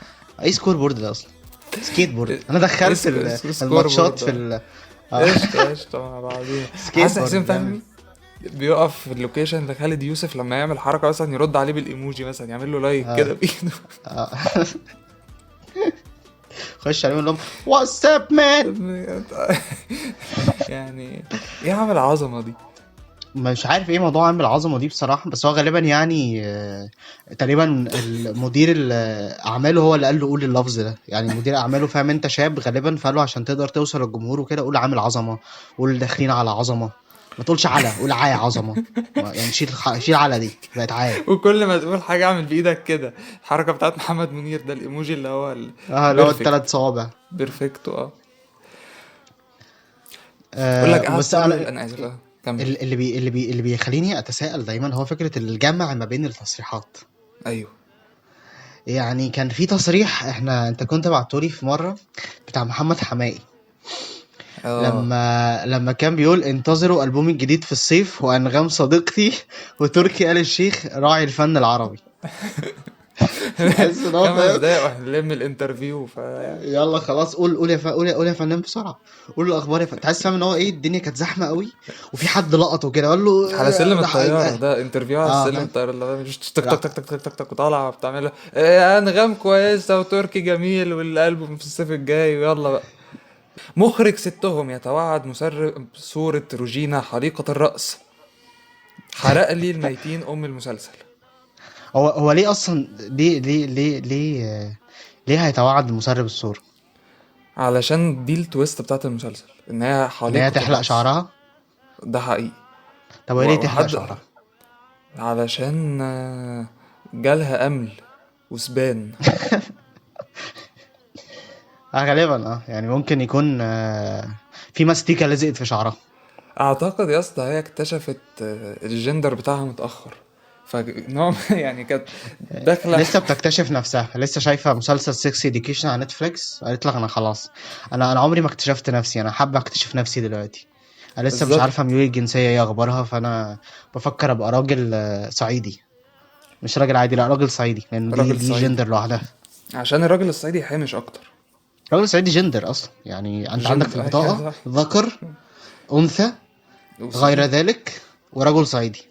ايه score board ده اصلا؟ skate board. انا دخلت الماتشات في قشطه قشطه مع بعضينا. حاسس حسين فهمي بيقف في ال location لخالد يوسف لما يعمل حركة مثلا يرد عليه بالايموجي مثلا، يعمل له like كده بايده. خش عليهم لهم what's up man. يعني ايه عامل العظمة دي؟ مش عارف ايه موضوع عامل العظمة دي بصراحة، بس هو غالبا يعني تقريبا المدير اعماله هو اللي قال له قول اللفظ ده، يعني مدير اعماله فاهم انت شاب غالبا، فقال له عشان تقدر توصل للجمهور وكده قول عامل عظمه، قول داخلين على عظمه، ما تقولش على، قول عاي عظمه، يعني شيل على دي بقت عاي. وكل ما تقول حاجة اعمل بايدك كده الحركة بتاعت محمد منير ده، الايموجي اللي هو اللي هو الثلاث صوابع perfecto. اقول لك بس انا اسف اللي بيخليني اتساءل دايما هو فكرة الجمع ما بين التصريحات. ايوه يعني كان في تصريح انت كنت بعتولي في مرة بتاع محمد حماقي، لما كان بيقول انتظروا ألبومي الجديد في الصيف وأنغام صديقتي وتركي آل الشيخ راعي الفن العربي. 5 دقايق واحنا نلم ال interview، يلا خلاص قول يا فنان بسرعة، قول الاخبار يا فنان. تحس فاهم ان هو ايه، الدنيا كانت زحمة قوي وفي حد لقطة كده قال له على سلم الطيارة ده interview على سلم الطيارة اللي مش تك تك تك تك تك تك وطالعه بتعمل انغام كويسة وتركي جميل والالبوم في الصيف الجاي ويلا بقى. مخرج ستهم يتوعد مسرب صورة روجينا حليقة الرأس، حرق لي الميتين أم المسلسل. هو ليه أصلا ليه ليه ليه ليه ليه هيتوعد مسرب الصورة؟ علشان دي ال twist بتاعت المسلسل، إن هي حليقة، إن هي تحلق شعرها. ده حقيقي. طب وليه تحلق شعرها؟ علشان جالها أمل وسبان. غالبا يعني ممكن يكون في ماستيكه لزقت في شعرها. اعتقد يا اسطى هي اكتشفت الجندر بتاعها متاخر، فنوع يعني كانت داخله لسه بتكتشف نفسها، لسه شايفه مسلسل Sex Education على نتفليكس قالت لك انا خلاص، انا عمري ما اكتشفت نفسي، انا حابة اكتشف نفسي دلوقتي، انا لسه مش عارفه ميولي الجنسية ايه اخبارها، فانا بفكر ابقى راجل صعيدي، مش راجل عادي، لا راجل صعيدي، لان دي جندر لوحدها، عشان الراجل الصعيدي حامش اكتر. الراجل الصعيدي جندر اصلا، يعني انت عندك في البطاقة ذكر انثى غير ذلك ورجل صعيدي.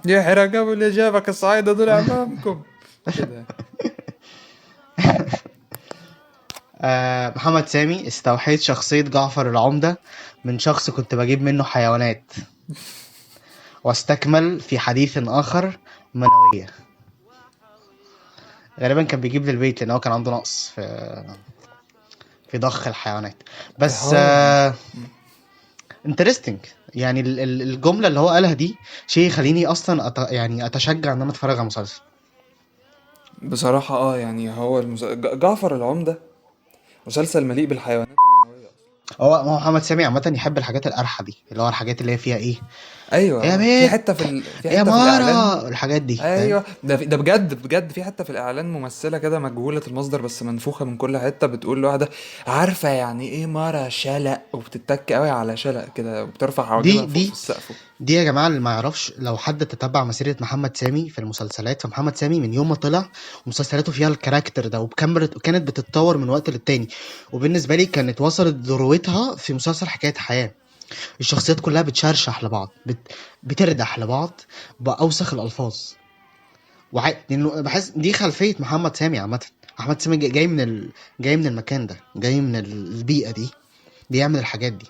يا حرقة اللي جابك الصعيدة دول امامكم كده. محمد سامي استوحيت شخصية جعفر العمدة من شخص كنت بجيب منه حيوانات، واستكمل في حديث آخر منوية. غالبا كان بيجيب للبيت لأنه كان عنده نقص في ضخ الحيوانات. بس interesting يعني الجملة اللي هو قالها دي شيء يخليني أصلا يعني أتشجع إن أنا أتفرج على مسلسل بصراحة. يعني هو جعفر العمدة مسلسل مليء بالحيوانات المنوية أصلا. هو محمد سامي عامة يحب الحاجات القرحة دي، اللي هو الحاجات اللي هي فيها إيه، ايوه يا في حتة في في حتة في الاعلان الحاجات دي. ايوه ده بجد بجد في حتة في الاعلان ممثلة كده مجهولة المصدر بس منفوخه من كل حتة بتقول لواحدة عارفه يعني ايه مرة شلق، وبتتك قوي على شلق كده وبترفع حواجبها فوق في السقف. دي يا جماعة اللي ما يعرفش، لو حد تتبع مسيره محمد سامي في المسلسلات، فمحمد سامي من يوم ما طلع ومسلسلاته فيها ال character ده، وكانت بتتطور من وقت للتاني، وبالنسبة لي كانت وصلت ذروتها في مسلسل حكاية حياة. الشخصيات كلها بتشرشح لبعض، بتردح لبعض بأوسخ الألفاظ. لأنه بحس دي خلفية محمد سامي عامة. محمد سامي جاي من جاي من المكان ده، جاي من البيئة دي، بيعمل الحاجات دي.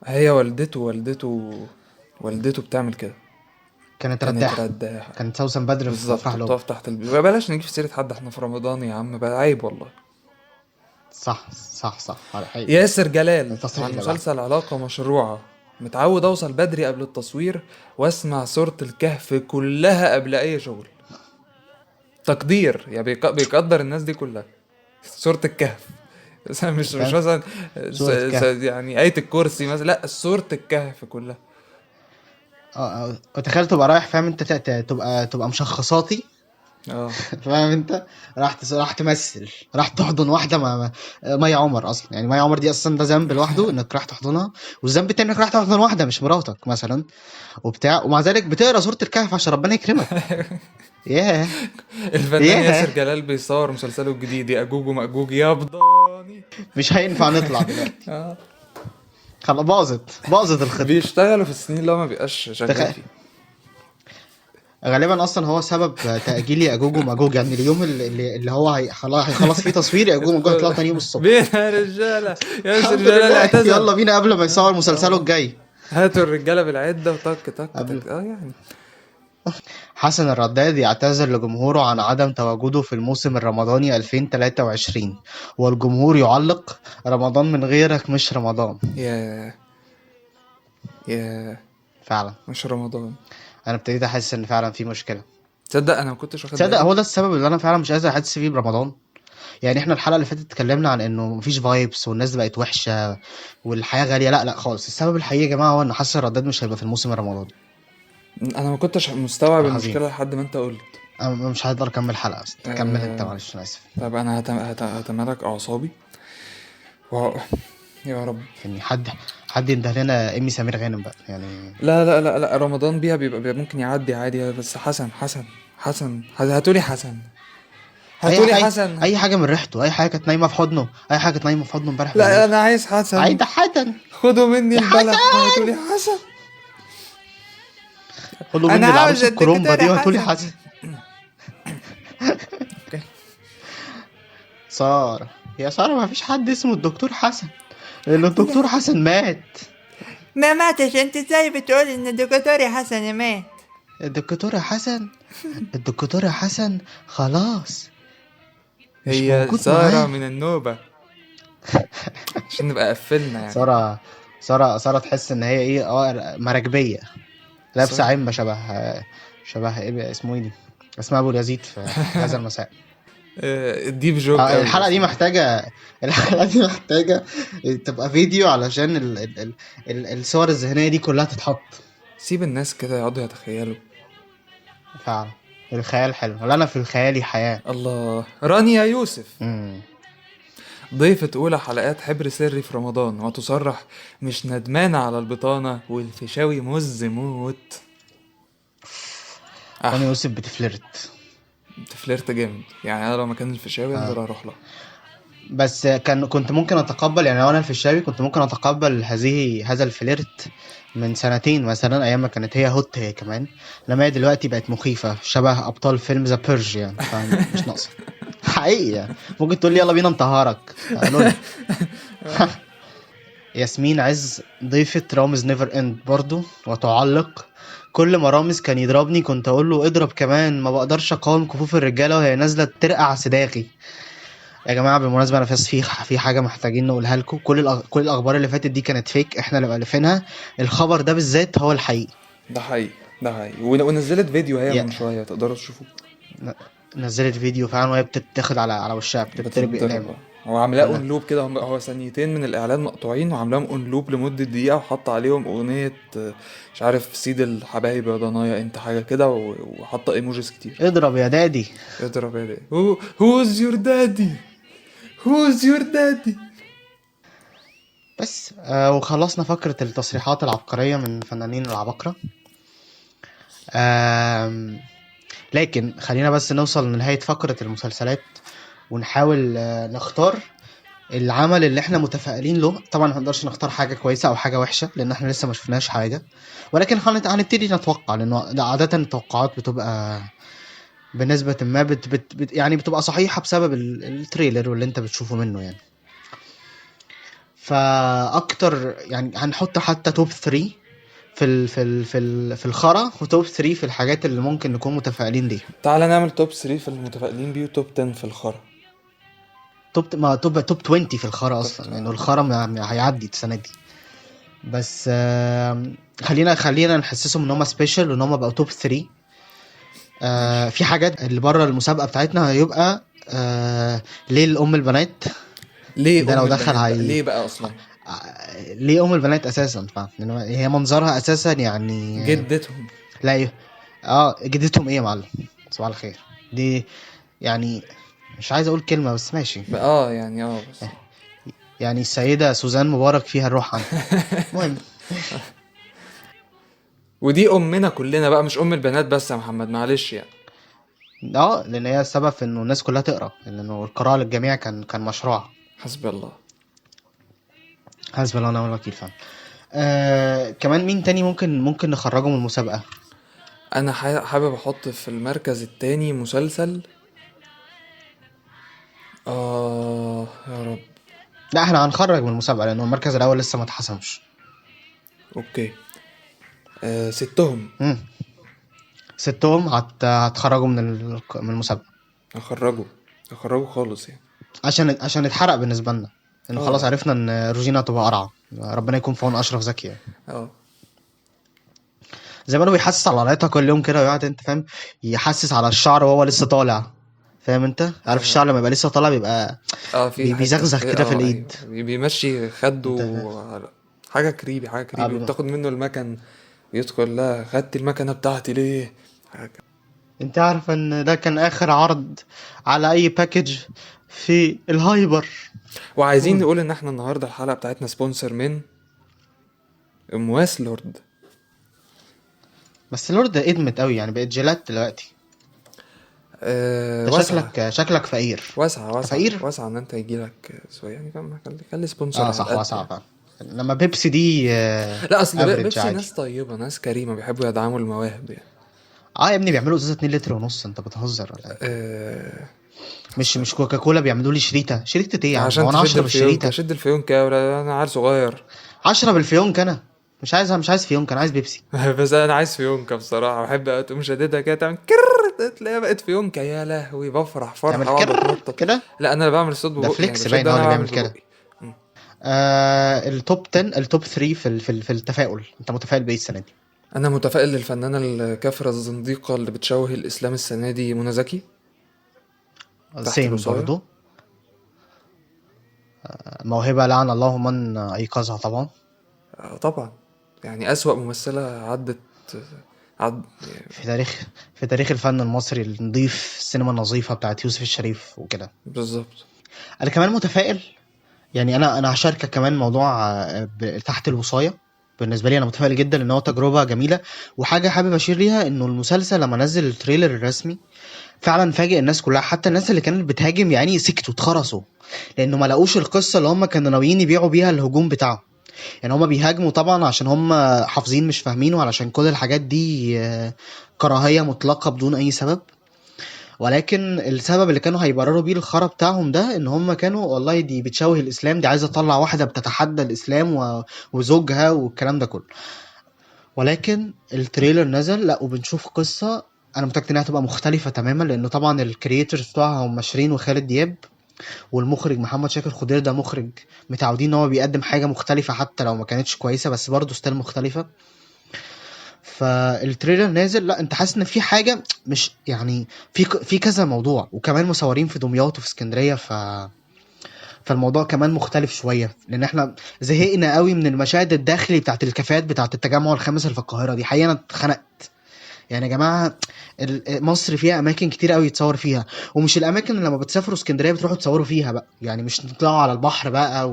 هي والدته بتعمل كده، كانت رداحة، كانت سوسن بدر في افراح لوب. بالظبط تحت بلاش نجيب سيرة حد، احنا في رمضان يا عم بقى، عيب والله. صح صح صح. ياسر جلال عن مسلسل علاقة مشروعة، متعود اوصل بدري قبل التصوير واسمع سورة الكهف كلها قبل اي شغل. تقدير يعني، بيقدر الناس دي كلها. سورة الكهف مش مثلا يعني آية الكرسي مثلا، لا سورة الكهف كلها. تخيل تبقى رايح فاهم انت، تبقى مشخصاتي فاهم انت؟ راح تمثل، راح تحضن واحدة مي عمر اصلا، يعني مي عمر دي اصلا ده ذنب لوحده انك راح تحضنها، والذنب التاني انك راح تحضن واحدة مش مراتك مثلا وبتاع، ومع ذلك بتقرا سورة الكهف عشان ربنا يكرمك. ياه الفنان ياسر جلال بيصور مسلسله الجديد يا أجوج ومأجوج يا بضاني. مش هينفع نطلع دلوقتي. خلاص باظت الخطة. بيشتغلوا في السنين اللي هو ما بيبقاش شغال فيه غالبا. اصلا هو سبب تاجيل ياجوج وماجوج، يعني اليوم اللي هو هيخلص فيه تصوير ياجوج وماجوج هيطلعوا تاني يوم الصبح. بينا يا رجاله، ياسر جلال اعتزل، يلا بينا قبل ما يصور مسلسله الجاي. هاتوا الرجالة بالعده وطك طك طك. يعني حسن الرداد يعتذر لجمهوره عن عدم تواجده في الموسم الرمضاني 2023، والجمهور يعلق رمضان من غيرك مش رمضان. يا فعلا مش رمضان. انا ابتديت احس ان فعلا في مشكلة. تصدق انا ما كنتش واخد تصدق هو ده السبب اللي انا فعلا مش قادر احس فيه برمضان. يعني احنا الحلقة اللي فاتت اتكلمنا عن انه مفيش vibes والناس بقت وحشة والحياة غالية. لا لا خالص، السبب الحقيقي يا جماعة هو ان حسن الرداد مش هيبقى في الموسم الرمضاني. انا ما كنتش مستوعب المشكلة لحد ما انت قلت. انا مش هقدر اكمل حلقة اصلا. كمل انت معلش انا اسف. طب انا هتمالك اعصابي يا رب. يعني حد ينده لنا امي سمير غانم بقى يعني. لا لا لا لا، رمضان بيها بيبقى ممكن يعدي عادي، بس حسن حسن حسن هاتولي حسن، هاتولي حسن، اي حاجة من ريحته، اي حاجة كانت نايمة في حضنه، اي حاجة كانت نايمة في حضنه امبارح. لا انا عايز حسن، عايز حسن، خدوا مني البلح، هاتولي حسن، خدوا مني العروس الكرومبا دي وهاتولي حسن. okay ساره، يا ساره ما فيش حد اسمه الدكتور حسن، لأن الدكتور حسن مات. ما ماتش، انت ازاي بتقول ان الدكتور حسن مات؟ الدكتور حسن، الدكتور حسن خلاص هي سارة من النوبة. عشان نبقى قفلنا يعني. سارة سارة سارة تحس ان هي ايه، مراكبية، لابسة عمة شبه ايه اسمه ايه دي، اسمها ابو اليزيد في هذا المساء. deep joke. الحلقة دي محتاجه، الحلقة دي محتاجه تبقى فيديو علشان الصور الذهنية دي كلها تتحط. سيب الناس كده يقعدوا يتخيلوا. فعلا الخيال حلو، ولا انا في الخيالي حياة. الله. رانيا يوسف ضيفة أولى حلقات حبر سري في رمضان، وتصرح مش ندمانة على البطانة والفيشاوي مز موت. رانيا يوسف بت flirt، بت flirt جامد يعني. انا لو مكان الفيشاوي انزل اروح له. بس كنت ممكن اتقبل، يعني لو انا الفيشاوي كنت ممكن اتقبل هذا ال flirt من سنتين مثلا، ايام ما كانت هي hot هي كمان. لما هي دلوقتي بقت مخيفة شبه ابطال فيلم The Purge يعني، مش ناقصه حقيقي يعني. ممكن تقول لي يلا بينا انتهارك. ياسمين عز ضيفة رامز Never End برضو، وتعلق كل ما رامز كان يضربني كنت اقول له اضرب كمان، ما بقدرش اقاوم كفوف الرجالة وهي نازله ترقع صداغي. يا جماعة بالمناسبة انا في حاجة محتاجين نقولها لكم. كل الاخبار اللي فاتت دي كانت fake، احنا اللي مالفينها. الخبر ده بالذات هو الحقيقي. ده حقيقي، ده حقيقي. ونزلت فيديو هي من شوية تقدروا تشوفوه. نزلت فيديو فعلا وهي بتتاخد على وشها، بتتضرب باقلام. هو عاملاه on loop كده، هو ثانيتين من الاعلان مقطوعين وعاملاهم on loop لمدة دقيقة، وحط عليهم اغنية مش عارف سيد الحبايب يا ضنايا انت حاجة كده، وحط emojis كتير. اضرب يا daddy، اضرب يا daddy، who's your daddy، who's your daddy. بس وخلصنا فقره التصريحات العبقرية من فنانين العباقرة. لكن خلينا بس نوصل لنهاية فقره المسلسلات ونحاول نختار العمل اللي احنا متفائلين له. طبعا ما نقدرش نختار حاجة كويسة او حاجة وحشة لان احنا لسه ما شفناش حاجة، ولكن هنبتدي نتوقع، لانه عادة التوقعات بتبقى بنسبة ما بت بت بت يعني بتبقى صحيحه بسبب ال trailer واللي انت بتشوفه منه يعني. فاكتر يعني هنحط حتى top 3 في ال في ال في ال في الخرا، و top 3 في الحاجات اللي ممكن نكون متفائلين ليها. تعالى نعمل top 3 في المتفائلين بيه و top 10 في الخرا. top ما top 20 في الخرا اصلا، لانه يعني الخرا ما هيعدي السنة دي. بس خلينا نحسسهم ان هم special وان هم بقوا top 3. في حاجات اللي بره المسابقة بتاعتنا هيبقى ليه الام البنات، ليه ده لو دخل ليه بقى اصلا ليه ام البنات اساسا، فاهم؟ هي منظرها اساسا يعني جدتهم. لا جدتهم ايه يا معلم؟ صباح الخير. دي يعني مش عايز اقول كلمة بس ماشي. يعني بس يعني السيدة سوزان مبارك فيها الروح عنها. المهم ودي امنا كلنا بقى، مش ام البنات بس يا محمد، معلش يعني. لان هي السبب في انه الناس كلها تقرا، لانه القراءة للجميع كان مشروع. حسبي الله، حسبي الله ونعم الوكيل فعلا. كمان مين تاني ممكن نخرجه من المسابقة؟ انا حابب احط في المركز التاني مسلسل يا رب. لا احنا هنخرج من المسابقة لانه المركز الاول لسه ما اتحسمش. okay. ستهم. ستهم هتخرجوا من المسابقة. هخرجه خالص يعني، عشان اتحرق بالنسبة لنا، انه خلاص عرفنا ان روجينا تبقى قرعة. ربنا يكون في عون اشرف زكي يعني. زي ما انه بيحسس على قرعتها كل يوم كده ويقعد، انت فاهم، يحسس على الشعر وهو لسه طالع، فاهم انت؟ عارف الشعر لما يبقى لسه طالع بيبقى في بيزغزغ كده في الايد. أيوة. بيمشي خده حاجة creepy، حاجة creepy، وبتاخد منه المكن ويدخل لها خدت المكنه بتاعتي ليه؟ انت عارف ان ده كان اخر عرض على اي package في الهايبر. وعايزين نقول ان احنا النهارده الحلقة بتاعتنا sponsor من امواس لورد. بس لورد ادمت قوي يعني، بقت جيلات دلوقتي. شكلك فقير. واسعة فقير؟ واسعة ان انت يجيلك شوية يعني، فاهم؟ خلي sponsor. صح، واسعة فعلا. لما بيبسي دي لا اصل بيبسي عادي. ناس طيبة، ناس كريمة، بيحبوا يدعموا المواهب يعني. يا ابني بيعملوا ازازة 2.5 لتر، انت بتهزر ولا ايه؟ مش كوكاكولا بيعملوا لي شريطه ايه يعني؟ عشان انا اشرب الشريطه، اشد الفيونكه يا ولاد، انا عيل صغير. 10 بالفيونكه، انا مش عايز فيونكه، انا عايز بيبسي. بس انا عايز فيونكه بصراحة، بحب تقوم شددها كده تعمل كر، تلاقيها بقت فيونكه. يا لهوي بفرح فرحه واقعد اتنطط كده. لا انا بعمل صوت ببقي ده فليكس باين هو اللي بيعمل كده. ال top 10، ال top 3 في التفاؤل. انت متفائل بايه السنة دي؟ انا متفائل للفنانه الكافرة الزنديقه اللي بتشوه الاسلام السنة دي، منى زكي. same برضو. موهبة لعن الله من ايقظها طبعا. طبعا يعني اسوأ ممثلة عدت في تاريخ الفن المصري النظيف، السينما النظيفة بتاعت يوسف الشريف وكده. بالظبط. انا كمان متفائل يعني، انا هشاركك كمان موضوع تحت الوصايه. بالنسبة لي انا متفائل جدا ان هو تجربه جميلة، وحاجه حابب اشير ليها انه المسلسل لما نزل ال trailer الرسمي فعلا فاجئ الناس كلها، حتى الناس اللي كانت بتهاجم يعني سكتوا اتخرسوا، لانه ما لقوش القصة اللي هم كانوا ناويين يبيعوا بيها الهجوم بتاعهم. يعني هم بيهاجموا طبعا عشان هم حافظين مش فاهمين، وعلشان كل الحاجات دي كراهية مطلقه بدون اي سبب. ولكن السبب اللي كانوا هيبرروا بيه الخرا بتاعهم ده ان هم كانوا والله دي بتشوه الاسلام، دي عايزه تطلع واحدة بتتحدى الاسلام وزوجها والكلام ده كله. ولكن ال trailer نزل، لا وبنشوف قصة انا متاكد انها هتبقى مختلفة تماما، لانه طبعا ال creators بتوعها هم شيرين وخالد دياب، والمخرج محمد شاكر خضير ده مخرج متعودين ان هو بيقدم حاجة مختلفة حتى لو ما كانتش كويسة، بس برضه style مختلفة. فال trailer نازل، لا انت حاسس ان في حاجة مش يعني في كذا موضوع، وكمان مصورين في دمياط وفي اسكندرية، فالموضوع كمان مختلف شوية، لان احنا زهقنا قوي من المشاهد الداخلي بتاعت الكافيهات بتاعت التجمع الخامس اللي في القاهرة دي. حقيقة انا اتخنقت يعني يا جماعة. مصر فيها اماكن كتير قوي يتصور فيها، ومش الاماكن اللي لما بتسافروا اسكندرية بتروحوا تصوروا فيها بقى، يعني مش تطلعوا على البحر بقى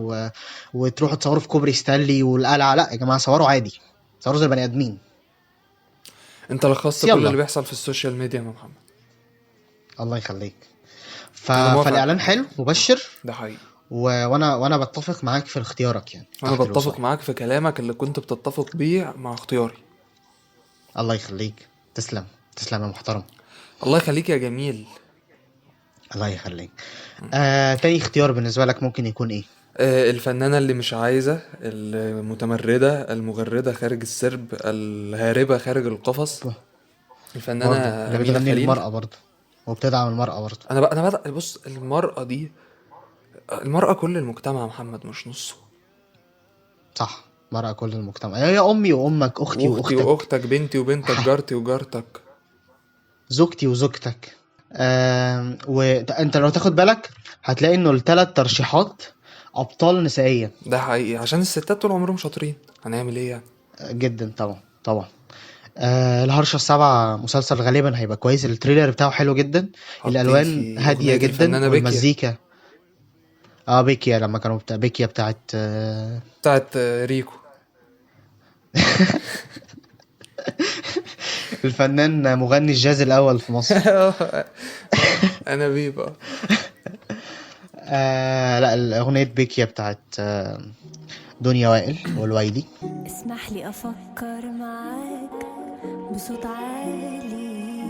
وتروحوا تصوروا في كوبري ستانلي والقلعه. لا يا جماعة، صوروا عادي، صوروا زي بني ادمين. انت لخصت كل اللي بيحصل في ال social media يا محمد، الله يخليك. فالاعلان حلو مبشر، ده حقيقي. وانا بتفق معاك في اختيارك يعني. انا بتفق معاك في كلامك اللي كنت بتتفق بيه مع اختياري. الله يخليك، تسلم تسلم يا محترم. الله يخليك يا جميل. الله يخليك. تاني اختيار بالنسبة لك ممكن يكون ايه؟ الفنانة اللي مش عايزة، المتمردة، المغردة خارج السرب، الهاربة خارج القفص، الفنانة اللي بتغني المرأة برضه وبتدعم المرأة برضه. انا بقى بص، المرأة دي، المرأة كل المجتمع يا محمد، مش نصه. صح، مرأة كل المجتمع، يا أمي وأمك، أختي وأختك، وأختك، بنتي وبنتك، جارتي وجارتك، زوجتي وزوجتك. وانت لو تاخد بالك هتلاقي انه الثلاث ترشيحات ابطال نسائية. ده حقيقي، عشان الستات طول عمرهم شاطرين، هنعمل ايه يعني؟ جدا طبعا طبعا. الهرشة السابعة مسلسل غالبا هيبقى كويس، ال trailer بتاعه حلو جدا، حاطين الألوان فيه هادية أغنية جدا الفنانة بيكيا. والمزيكا. بيكيا لما كانوا بتاع بيكيا بتاعت بتاعت ريكو. الفنان مغني الجاز الأول في مصر. أنا بيبقى. لا، الأغنية بيكيا بتاعت دنيا وائل والويلي. اسمح لي أفكر معاك بصوت عالي،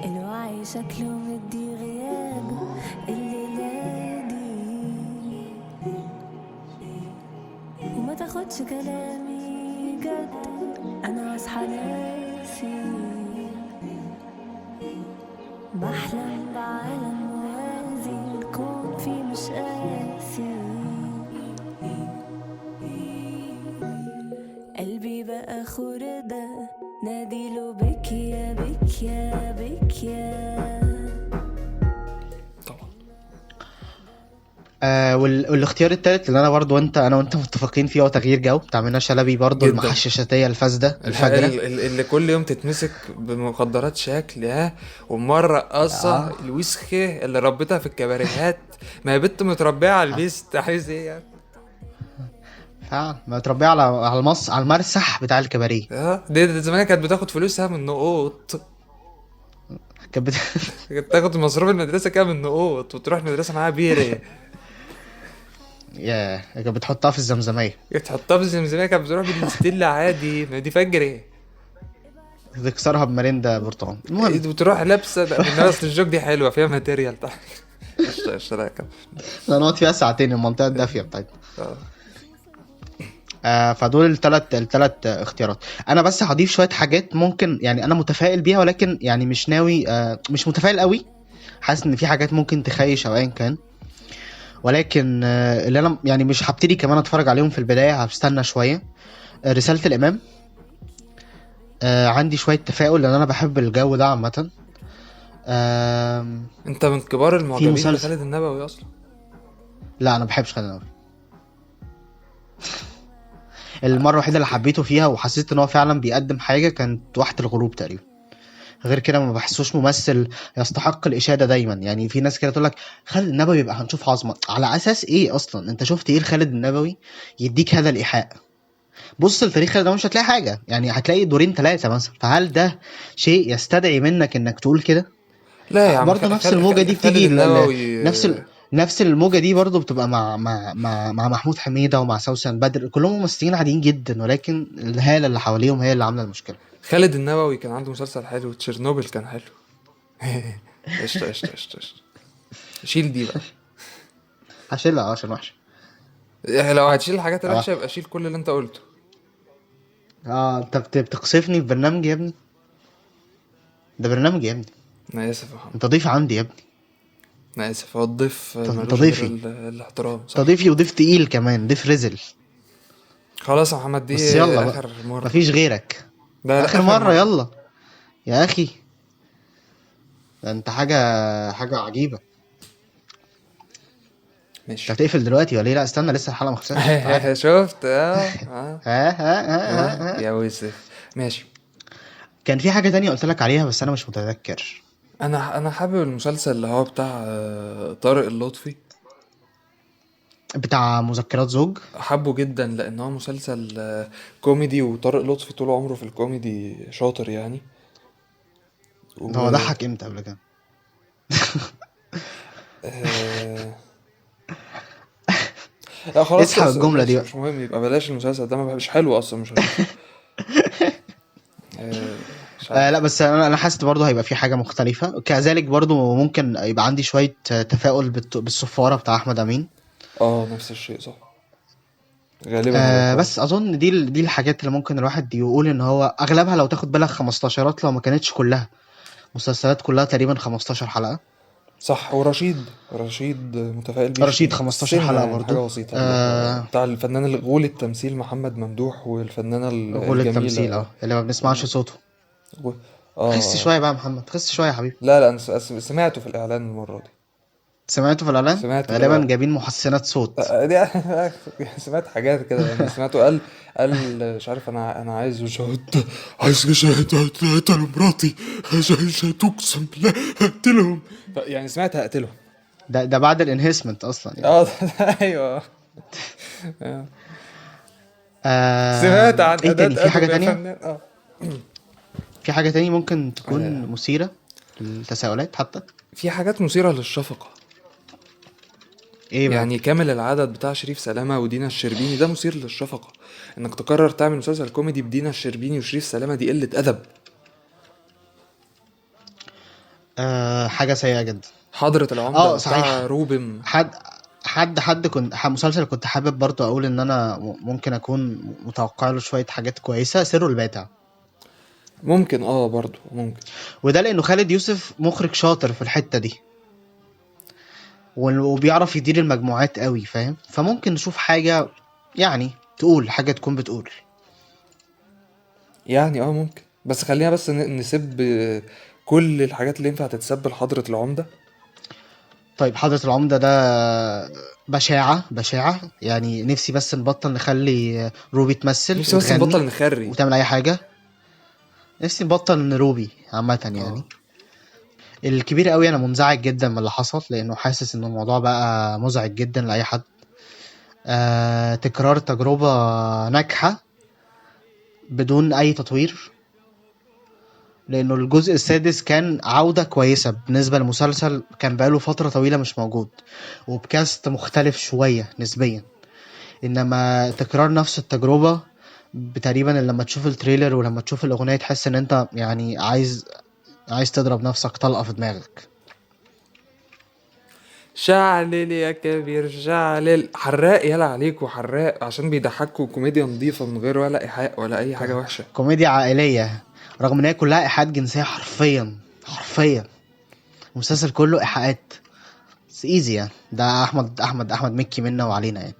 الوعي شكله مدي غياب الليلة دي، وما تاخدش كلامي جد، أنا أصحى ناسي، بحلم بعالم موازي الكون فيه مش قاسي، قلبي بقى خردة ناديله بكيا بكيا بكيا. طبعا. والاختيار الثالث اللي انا برضو انا وانت متفقين فيه هو تغيير جو بتاع منى شلبي، برضو جدا. المحششاتية الفاسدة الفجرة اللي كل يوم تتمسك بمخدرات شكل، ها، ومرة رقاصة الوسخة اللي ربيتها في الكباريهات، ما هي بنت متربية على البيست، عايز ايه يعني؟ فعلا متربية على المص، على المرسح بتاع الكباريه. دي زمان كانت بتاخد فلوسها من نقوط. كانت كانت تاخد مصروف المدرسة كده من نقوط، وتروح المدرسة معاها بيرة. ياه، كانت بتحطها في الزمزمية. كانت تحطها في الزمزمية، كانت بتروح بالستيل عادي، ما دي فجر. تكسرها بمرندة برتقال. المهم. إيه، وتروح لابسة ده، من نفس الجوك دي حلوة فيها ماتيريال تحت. قشطة، قشطة، لا، كمل. لا، نقعد فيها ساعتين، المنطقة الدافية بتاعتنا. فدول التلات اختيارات. انا بس هضيف شوية حاجات ممكن انا متفائل بيها، ولكن مش ناوي، مش متفائل قوي، حاسس ان في حاجات ممكن تخيش او ايا كان، ولكن اللي انا مش هبتدي كمان اتفرج عليهم في البداية، هستنى شوية. رسالة الامام، عندي شوية تفاؤل لان انا بحب الجو ده عامة. انت من كبار في المعجبين مسلسل. بخالد النبوي اصلا؟ لا، انا ما بحبش خالد النبوي. المرة الوحيدة اللي حبيته فيها وحسيت ان هو فعلا بيقدم حاجة كانت واحة الغروب تقريبا، غير كده ما بحسوش ممثل يستحق الإشادة دايما. في ناس كده تقول لك خالد النبوي يبقى هنشوف عظمة، على أساس إيه أصلا؟ أنت شفت إيه لخالد النبوي يديك هذا الإيحاء؟ بص لتاريخ خالد النبوي مش هتلاقي حاجة، هتلاقي دورين 3 مثلا، فهل ده شيء يستدعي منك إنك تقول كده؟ لا يا عم، برضه نفس الموجة دي خالد بتيجي النبوي، نفس الموجة دي برضه بتبقى مع محمود حميدة ومع سوسن بدر، كلهم ممثلين عاديين جدا، ولكن الهالة اللي حواليهم هي اللي عاملة المشكلة. خالد النبوي كان عنده مسلسل حلو، تشيرنوبل كان حلو. قشطة، قشطة، قشطة، قشطة. شيل دي بقى. هشيلها عشان وحشة. لو هتشيل الحاجات الوحشة يبقى شيل كل اللي انت قلته. انت بتقصفني في برنامج يا ابني؟ ده برنامج يا ابني. انا اسف يا محمد. انت ضيف عندي يا ابني. انا اسف، هو الضيف انت ملوش غير ضيفي. الاحترام، صح؟ انت ضيفي وضيف تقيل كمان، ضيف رزل. خلاص يا محمد، دي بس يلا بقى. اخر مرة. مفيش غيرك. لا، لا، آخر آخر مرة، مرة. يلا يا أخي، ده أنت حاجة عجيبة. ماشي. أنت هتقفل دلوقتي ولا إيه؟ لا استنى، لسه الحلقة ما خلصتش. تعال. شفت؟ ها، ها، ها، ها، ها. يا وسخ. ماشي. كان في حاجة تانية قلت لك عليها بس أنا مش متذكر. أنا حابب المسلسل اللي هو بتاع طارق اللطفي. بتاع مذكرات زوج. حبه جدا لأن هو مسلسل كوميدي، وطارق لطفي طول عمره في الكوميدي شاطر. و هو ضحك امتى قبل كده؟ لا خلاص، اسحب الجملة دي ماشي، بقى. مش مهم، يبقى بلاش المسلسل ده، ما بحبش، حلو أصلا، مش هشوفه. مش عارف. لا بس أنا حاسس برضه هيبقى في حاجة مختلفة. كذلك برضه ممكن يبقى عندي شوية تفاؤل بالصفارة بتاع أحمد أمين. نفس الشيء، صح. غالباً هيبقى كويس. بس أظن دي الحاجات اللي ممكن الواحد يقول إن هو أغلبها لو تاخد بالك 15، لو ما كانتش كلها مسلسلات، كلها تقريباً 15 حلقة. صح. ورشيد، رشيد متفائل بيه رشيد 15 سنة حلقة برضو. حاجة بسيطة، اللي هو بتاع الفنان الغول التمثيل محمد ممدوح، والفنانة غول الجميلة. التمثيل، اللي ما بنسمعش صوته. خس شوية بقى يا محمد، خس شوية يا حبيبي. لا، لا، أنا سمعته في الإعلان المرة دي. سمعته في الاعلان؟ سمعت غالبا جايبين محسنات صوت. سمعت حاجات كده يعني، سمعته قال مش عارف، انا عايز شهادة، عايز شهادة قتلوا مراتي، اقسم بالله هقتلهم. يعني سمعت هقتلهم ده بعد ال enhancement اصلا يعني. ايوه. سمعت عن ايه تاني؟ في حاجة تانية؟ في حاجة تانية ممكن تكون مثيرة للتساؤلات؟ حتى في حاجات مثيرة للشفقه. ايه بقى؟ يعني كامل العدد بتاع شريف سلامة ودينا الشربيني ده مثير للشفقة. انك تقرر تعمل مسلسل كوميدي بدينا الشربيني وشريف سلامة دي قلة ادب. حاجة سيئة جدا. حضرة العمدة بتاع صحيح. روبن. حد كنت مسلسل كنت حابب برضو اقول ان انا ممكن اكون متوقع له شوية حاجات كويسة، سر الباتع ممكن. برضو ممكن، وده لانه خالد يوسف مخرج شاطر في الحتة دي وبيعرف يدير المجموعات قوي، فاهم؟ فممكن نشوف حاجة يعني تقول حاجة تكون بتقول يعني. ممكن، بس خلينا بس نسب كل الحاجات اللي ينفع تتسب لحضرة العمدة. طيب حضرة العمدة ده بشاعة بشاعة يعني. نفسي بس نبطل نخلي روبي تمثل، نفسي بس نبطل نخري وتعمل أي حاجة، نفسي نبطل نروبي عامة يعني. الكبير قوي انا منزعج جدا من اللي حصل، لانه حاسس ان الموضوع بقى مزعج جدا لاي حد. تكرار تجربة ناجحة بدون اي تطوير، لانه الجزء السادس كان عودة كويسة بالنسبة للمسلسل، كان بقاله فترة طويلة مش موجود، وبكاست مختلف شوية نسبيا. انما تكرار نفس التجربة تقريبا، لما تشوف ال trailer ولما تشوف الاغنية تحس ان انت يعني عايز تضرب نفسك طلقة في دماغك. شعلل يا كبير شعلل، حراق يلا عليك وحراق، عشان بيضحكوا كوميديا نظيفة من غير ولا إيحاء ولا أي حاجة وحشة، كوميديا عائلية رغم إن هي كلها إيحاءات جنسية حرفيا حرفيا. المسلسل كله إيحاءات، بس easy يعني. ده أحمد أحمد أحمد مكي منا وعلينا يعني.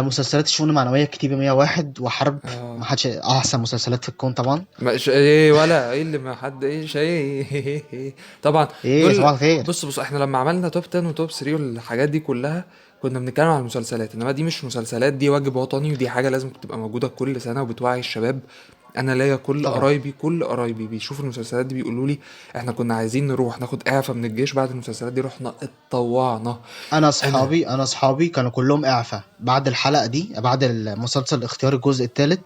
مسلسلات الشؤون المعنوية، كتيبة 101 وحرب. ما حدش، احسن مسلسلات في الكون طبعا. ما ايه ولا ايه اللي ما حد ايه شيء طبعا. ايه صباح الخير. بص احنا لما عملنا top 10 و top 3 والحاجات دي كلها كنا بنتكلم على المسلسلات، انما دي مش مسلسلات، دي واجب وطني، ودي حاجة لازم تبقى موجودة كل سنة وبتوعي الشباب. انا ليا كل قرايبي، كل قرايبي بيشوفوا المسلسلات دي بيقولوا لي احنا كنا عايزين نروح ناخد اعفاء من الجيش بعد المسلسلات دي، رحنا اتطوعنا. انا اصحابي كانوا كلهم اعفاء بعد الحلقة دي، بعد المسلسل اختيار الجزء الثالث،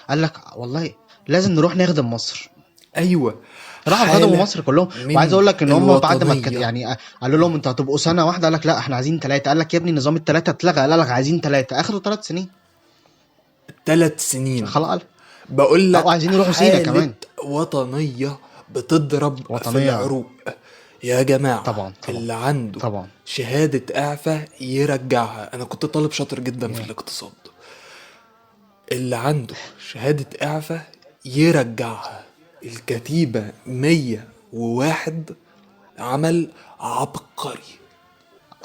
قال لك والله لازم نروح نخدم مصر. ايوه راحوا خدموا مصر كلهم. وعايز اقول لك ان هم بعد ما يعني قالوا لهم انتوا هتبقوا سنة واحدة، قال لك لا احنا عايزين 3، قال لك يا ابني نظام ال3 اتلغى، قال لك عايزين 3، اخدوا 3 سنين. 3 سنين خلاص. بقول لك عايزين يروحوا سينا كمان. وطنية بتضرب وطنية في العروق يا جماعة. طبعا, طبعا اللي عنده طبعا شهادة إعفاء يرجعها. أنا كنت طالب شاطر جدا في الاقتصاد. اللي عنده شهادة إعفاء يرجعها. الكتيبة 101 عمل عبقري.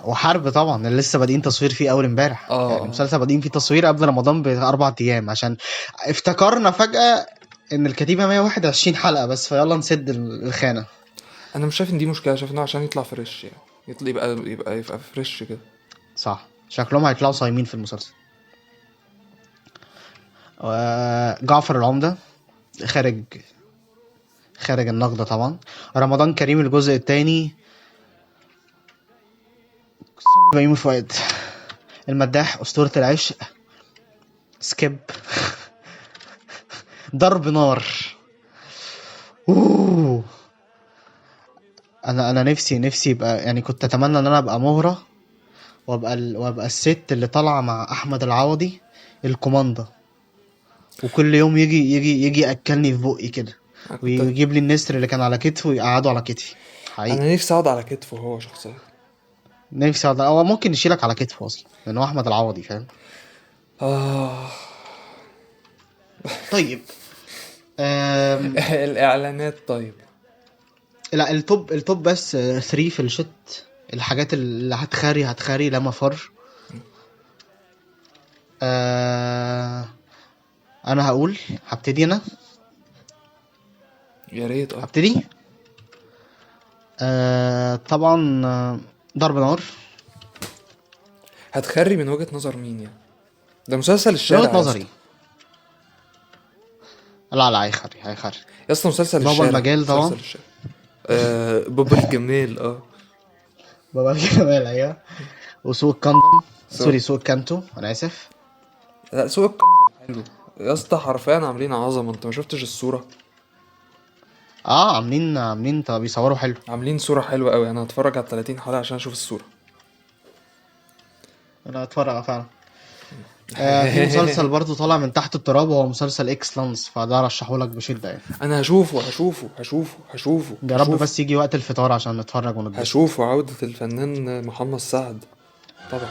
وحرب طبعا اللي لسه بادئين تصوير فيه اول امبارح. يعني مسلسل بادئين فيه تصوير قبل رمضان ب4 ايام، عشان افتكرنا فجأة ان الكتيبة 121 حلقة بس، فيلا نسد الخانة. انا مش شايف ان دي مشكلة، شايف انه عشان يطلع fresh يعني، يطلع يبقى fresh كده. صح، شكلهم هيطلعوا صايمين في المسلسل. جعفر العمدة خارج النقد طبعا. رمضان كريم الجزء الثاني، بيومي فؤاد، المداح، أسطورة العشق، skip، ضرب نار. أوه. انا نفسي يبقى يعني، كنت اتمنى ان انا ابقى مهرة وابقى الست اللي طالعه مع احمد العوضي الكوماندا، وكل يوم يجي يجي يجي ياكلني في بقي كده، ويجيب لي النسر اللي كان على كتفه ويقعده على كتفي. حقيقي انا نفسي اقعد على كتفه هو شخصيا، نفسي اقعد، هو ممكن يشيلك على كتفه اصلا لانه احمد العوضي، فاهم؟ طيب الاعلانات. طيب لا ال top بس 3 في الشت، الحاجات اللي هتخاري لا مفر. انا هقول هبتدي انا، يا ريت هبتدي. طبعا ضرب نار. هتخري من وجهة نظر مين يعني؟ ده مسلسل الشارع من وجهة يا اسطى. نظري. لا لا، هيخري هيخري. يا اسطى مسلسل بابا الشارع، المجال طبعا. مسلسل الشارع. بابا الجمال. بابا الجمال، ايوه. وسوق الكندم، sorry سوق الكانتو، انا اسف. لا سوق الكندم حلو يا اسطى، حرفيا عاملين عظمه. انت ما شفتش الصورة؟ عاملين طب بيصوروا حلو، عاملين صوره حلوة قوي. انا هتفرج على 30 حلقة عشان اشوف الصورة. انا هتفرج فعلا. في مسلسل برضو طالع من تحت التراب، وهو مسلسل اكسلانس، فده رشحهولك بشده يعني. انا هشوفه هشوفه هشوفه هشوفه. يا رب بس يجي وقت الفطار عشان نتفرج ونتبسط. هشوفه. عودة الفنان محمد سعد طبعا.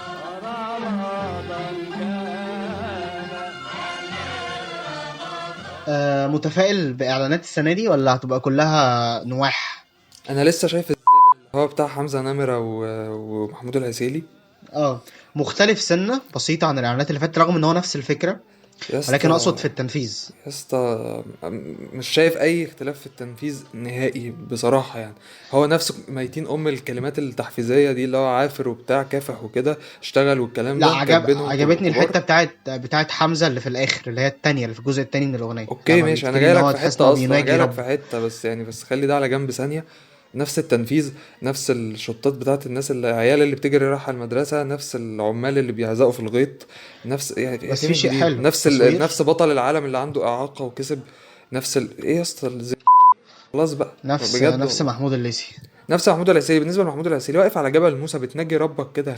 متفائل بإعلانات السنة دي ولا هتبقى كلها نواح؟ انا لسه شايف اللي هو بتاع حمزة نمرة ومحمود العسيلي. مختلف سنة بسيطة عن الإعلانات اللي فاتت، رغم ان هو نفس الفكرة، ولكن اقصد في التنفيذ. يا اسطى مش شايف اي اختلاف في التنفيذ نهائي بصراحة يعني. هو نفس ميتين ام الكلمات التحفيزية دي اللي هو عافر وبتاع كافح وكده اشتغل والكلام لا ده. عجبتني الحتة بتاعت حمزة اللي في الاخر، اللي هي التانية اللي في الجزء التاني من الاغنية. okay ماشي، انا جاي لك في حتة اصلا، انا جاي لك في حتة بس يعني، بس خلي ده على جنب ثانية. نفس التنفيذ، نفس الشطات بتاعت الناس، العيال اللي بتجري رايحة المدرسة، نفس العمال اللي بيعزقوا في الغيط، نفس يعني بس في شيء حلو، نفس بطل العالم اللي عنده إعاقة وكسب، نفس ايه يا اسطى خلاص بقى. نفس محمود الليثي، نفس محمود العسيلي. بالنسبة لمحمود العسيلي واقف على جبل موسى بتنجي ربك كده.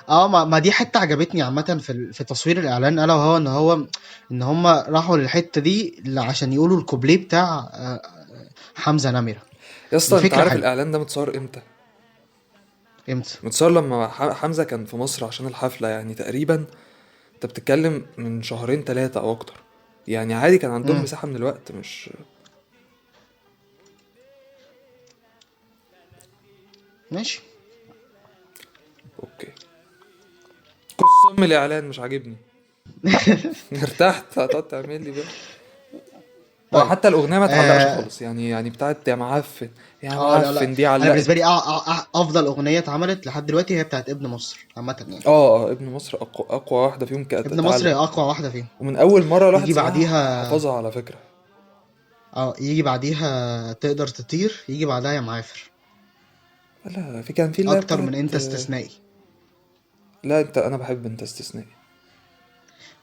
ما دي حتة عجبتني عامة في تصوير الإعلان، ألا وهو ان هم راحوا للحتة دي عشان يقولوا الكوبليه بتاع حمزة نمرة. يا اسطى انت عارف الاعلان ده متصور امتى؟ امتى متصور؟ لما حمزة كان في مصر عشان الحفلة يعني، تقريبا انت بتتكلم من 2-3 او اكتر يعني. عادي كان عندهم مساحة من الوقت. مش ماشي okay. قسم الاعلان مش عاجبني. ارتحت هتقعد تعمل لي بقى. طيب. حتى الاغنية ما تعلقش خالص يعني بتاعت يا معفن يا معفن دي علقت. انا بالنسبة لي افضل اغنية اتعملت لحد دلوقتي هي بتاعت ابن مصر عامة يعني. ابن مصر اقوى واحدة فيهم. ابن مصر اقوى واحدة فيهم، ومن اول مرة الواحد يجي بعديها حفظها على فكرة. يجي بعديها تقدر تطير، يجي بعدها يا معافر. لا في كان في اكتر من انت استثنائي. لا انت، انا بحب انت استثنائي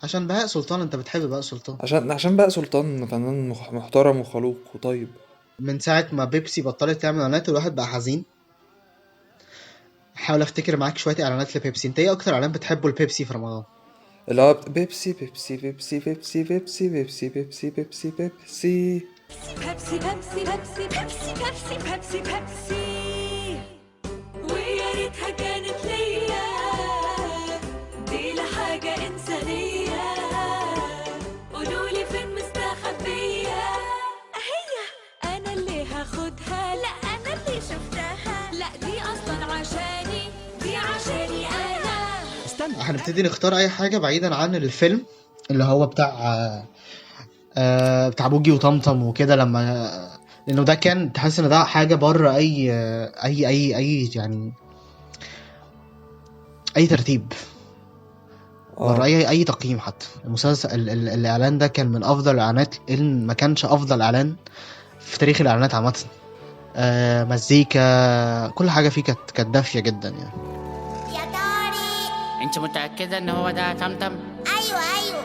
عشان بهاء سلطان. انت بتحب بهاء سلطان عشان بهاء سلطان فنان محترم وخلوق وطيب. من ساعة ما بيبسي بطلت تعمل اعلانات الواحد بقى حزين. حاول افتكر معاك شوية اعلانات لبيبسي. انت ايه اكتر اعلان بتحبه لبيبسي في رمضان؟ اللي هو بيبسي بيبسي بيبسي بيبسي بيبسي بيبسي بيبسي بيبسي بيبسي بيبسي بيبسي بيبسي بيبسي بيبسي بيبسي بيبسي، ويا ريتها كانت ليا دي لحاجة إنسانية. قولولي فين مستخبية هي، أنا اللي هاخدها، لا أنا اللي شفتها، لا دي أصلا عشاني، دي عشاني أنا. استنى هنبتدي نختار أي حاجة بعيدا عن الفيلم اللي هو بتاع بتاع بوجي وطمطم وكده، لما لأنه ده كان تحس إن ده حاجة بره أي أي أي أي يعني أي ترتيب بره اي تقييم. حتى المسلسل الاعلان ده كان من افضل الاعلانات، ان ما كانش افضل اعلان في تاريخ الاعلانات عامة. مزيكا، كل حاجة فيه كانت دافيه جدا يعني. يا طارق انت متاكدة ان هو ده طمطم؟ ايوه ايوه.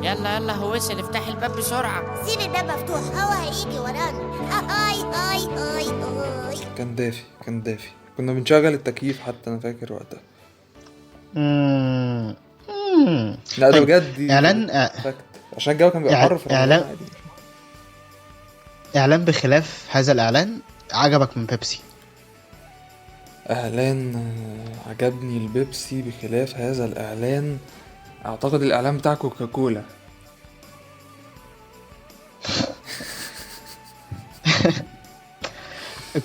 يلا يلا هو وصل، افتحي الباب بسرعة. سيب الباب مفتوح، هو هيجي ورانا. هاي هاي هاي هاي. كان دافي، كان دافي، كنا بنشغل التكييف حتى، انا فاكر وقتها. لا ده بجد اعلان عشان الجو كان بيبقى حر في رمضان. اعلان بخلاف هذا الاعلان عجبك من بيبسي؟ اعلان عجبني البيبسي بخلاف هذا الاعلان، اعتقد الاعلان بتاع كوكاكولا.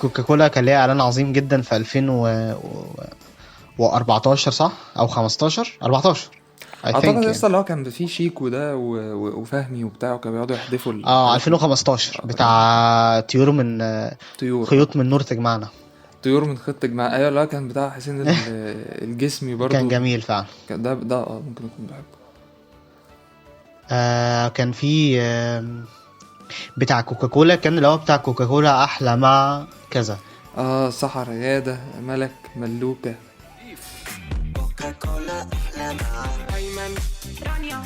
كوكاكولا كان ليها اعلان عظيم جدا في 2014 صح او 15 14 I think اعتقد يعني. لسه اللي هو كان فيه شيكو ده وفهمي وبتاع، وكانوا بيقعدوا يحدفوا اه 2015 بتاع طيور من طيور، خيوط من نور تجمعنا، طيور من خط تجمع. ايوه لا كان بتاع حسين الجسمي برضو، كان جميل فعلا. ده ممكن اكون بحبه. كان في بتاع كوكاكولا، كان اللي هو بتاع كوكاكولا احلى مع كذا. سحر غادة ملك ملوكة كوكاكولا احلى مع ايمن رانيا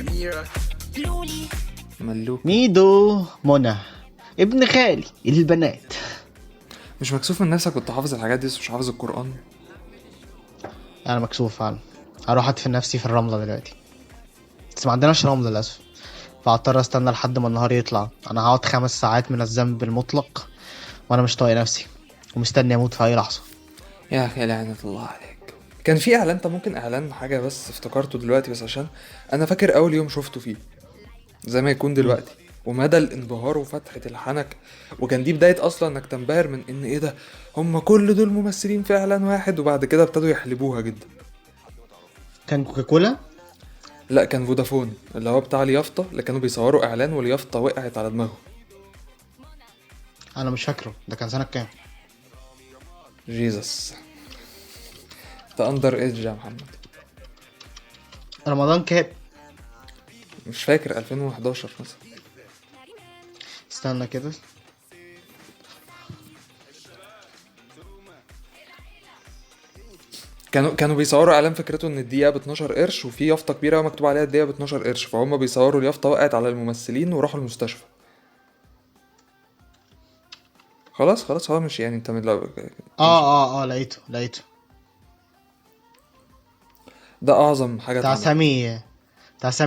اميرة لولي ملوكة ميدو منى ابن خالي البنات. مش مكسوف من نفسك كنت حافظ الحاجات دي بس مش حافظ القرآن؟ انا مكسوف فعلا، هروح ادفن نفسي في الرملة دلوقتي، بس ما عندناش رملة للاسف، فاضطر استنى لحد ما النهار يطلع. انا هقعد 5 ساعات من الذنب المطلق وانا مش طايق نفسي ومستني اموت في اي لحظة. يا اخي لعنة الله عليك. كان في اعلان، طب ممكن اعلان حاجة بس افتكرته دلوقتي، بس عشان انا فاكر اول يوم شفته فيه زي ما يكون دلوقتي، ومدى الانبهار وفتحة الحنك، وكان دي بداية اصلا انك تنبهر من ان ايه ده، هم كل دول ممثلين في اعلان واحد، وبعد كده ابتدوا يحلبوها جدا. كان كوكاكولا؟ لا كان فودافون، اللي هو بتاع اليافطة اللي كانوا بيصوروا اعلان واليافطة وقعت على دماغه. انا مش فاكره ده كان سنة كام. Jesus ده under age يا محمد. رمضان كام؟ مش فاكر، 2011 مثلا. استنى كده، كانوا بيصوروا اعلان فكرته ان الدقيقة ب 12 قرش، وفي يافطة كبيرة مكتوب عليها الدقيقة ب 12 قرش، فهم بيصوروا اليافطه وقعت على الممثلين وراحوا المستشفى. خلاص هو مش يعني انت من لو... لقيته ده اعظم حاجة بتاع سامي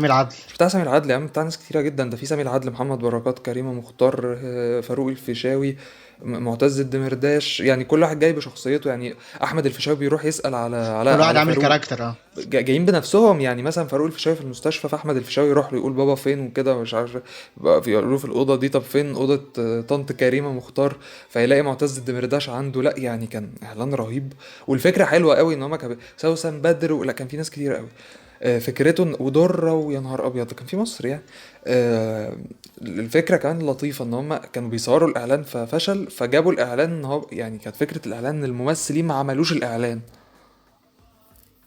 العدل. مش بتاع سامي العدل يا عم، بتاع ناس كتيرة جدا. ده في سامي العدل، محمد بركات، كريمة مختار، فاروق الفيشاوي، معتز الدمرداش، يعني كل واحد جاي بشخصيته. يعني احمد الفيشاوي بيروح يسال على كل واحد عامل character، جايين بنفسهم. يعني مثلا فاروق الفيشاوي في المستشفى، فاحمد الفيشاوي يروح له يقول بابا فين وكده مش عارف، يقولوا في الاوضة دي، طب فين اوضة طنط كريمة مختار، فيلاقي معتز الدمرداش عنده. لا يعني كان اعلان رهيب، والفكرة حلوة قوي ان هما كانوا سوسن بدر، لا كان في ناس كتير قوي فكرته، ودره، ويا نهار ابيض كان في مصر يعني. الفكرة كمان لطيفة ان هم كانوا بيصوروا الاعلان ففشل، فجابوا الاعلان ان هو يعني كانت فكرة الاعلان ان الممثلين ما عملوش الاعلان،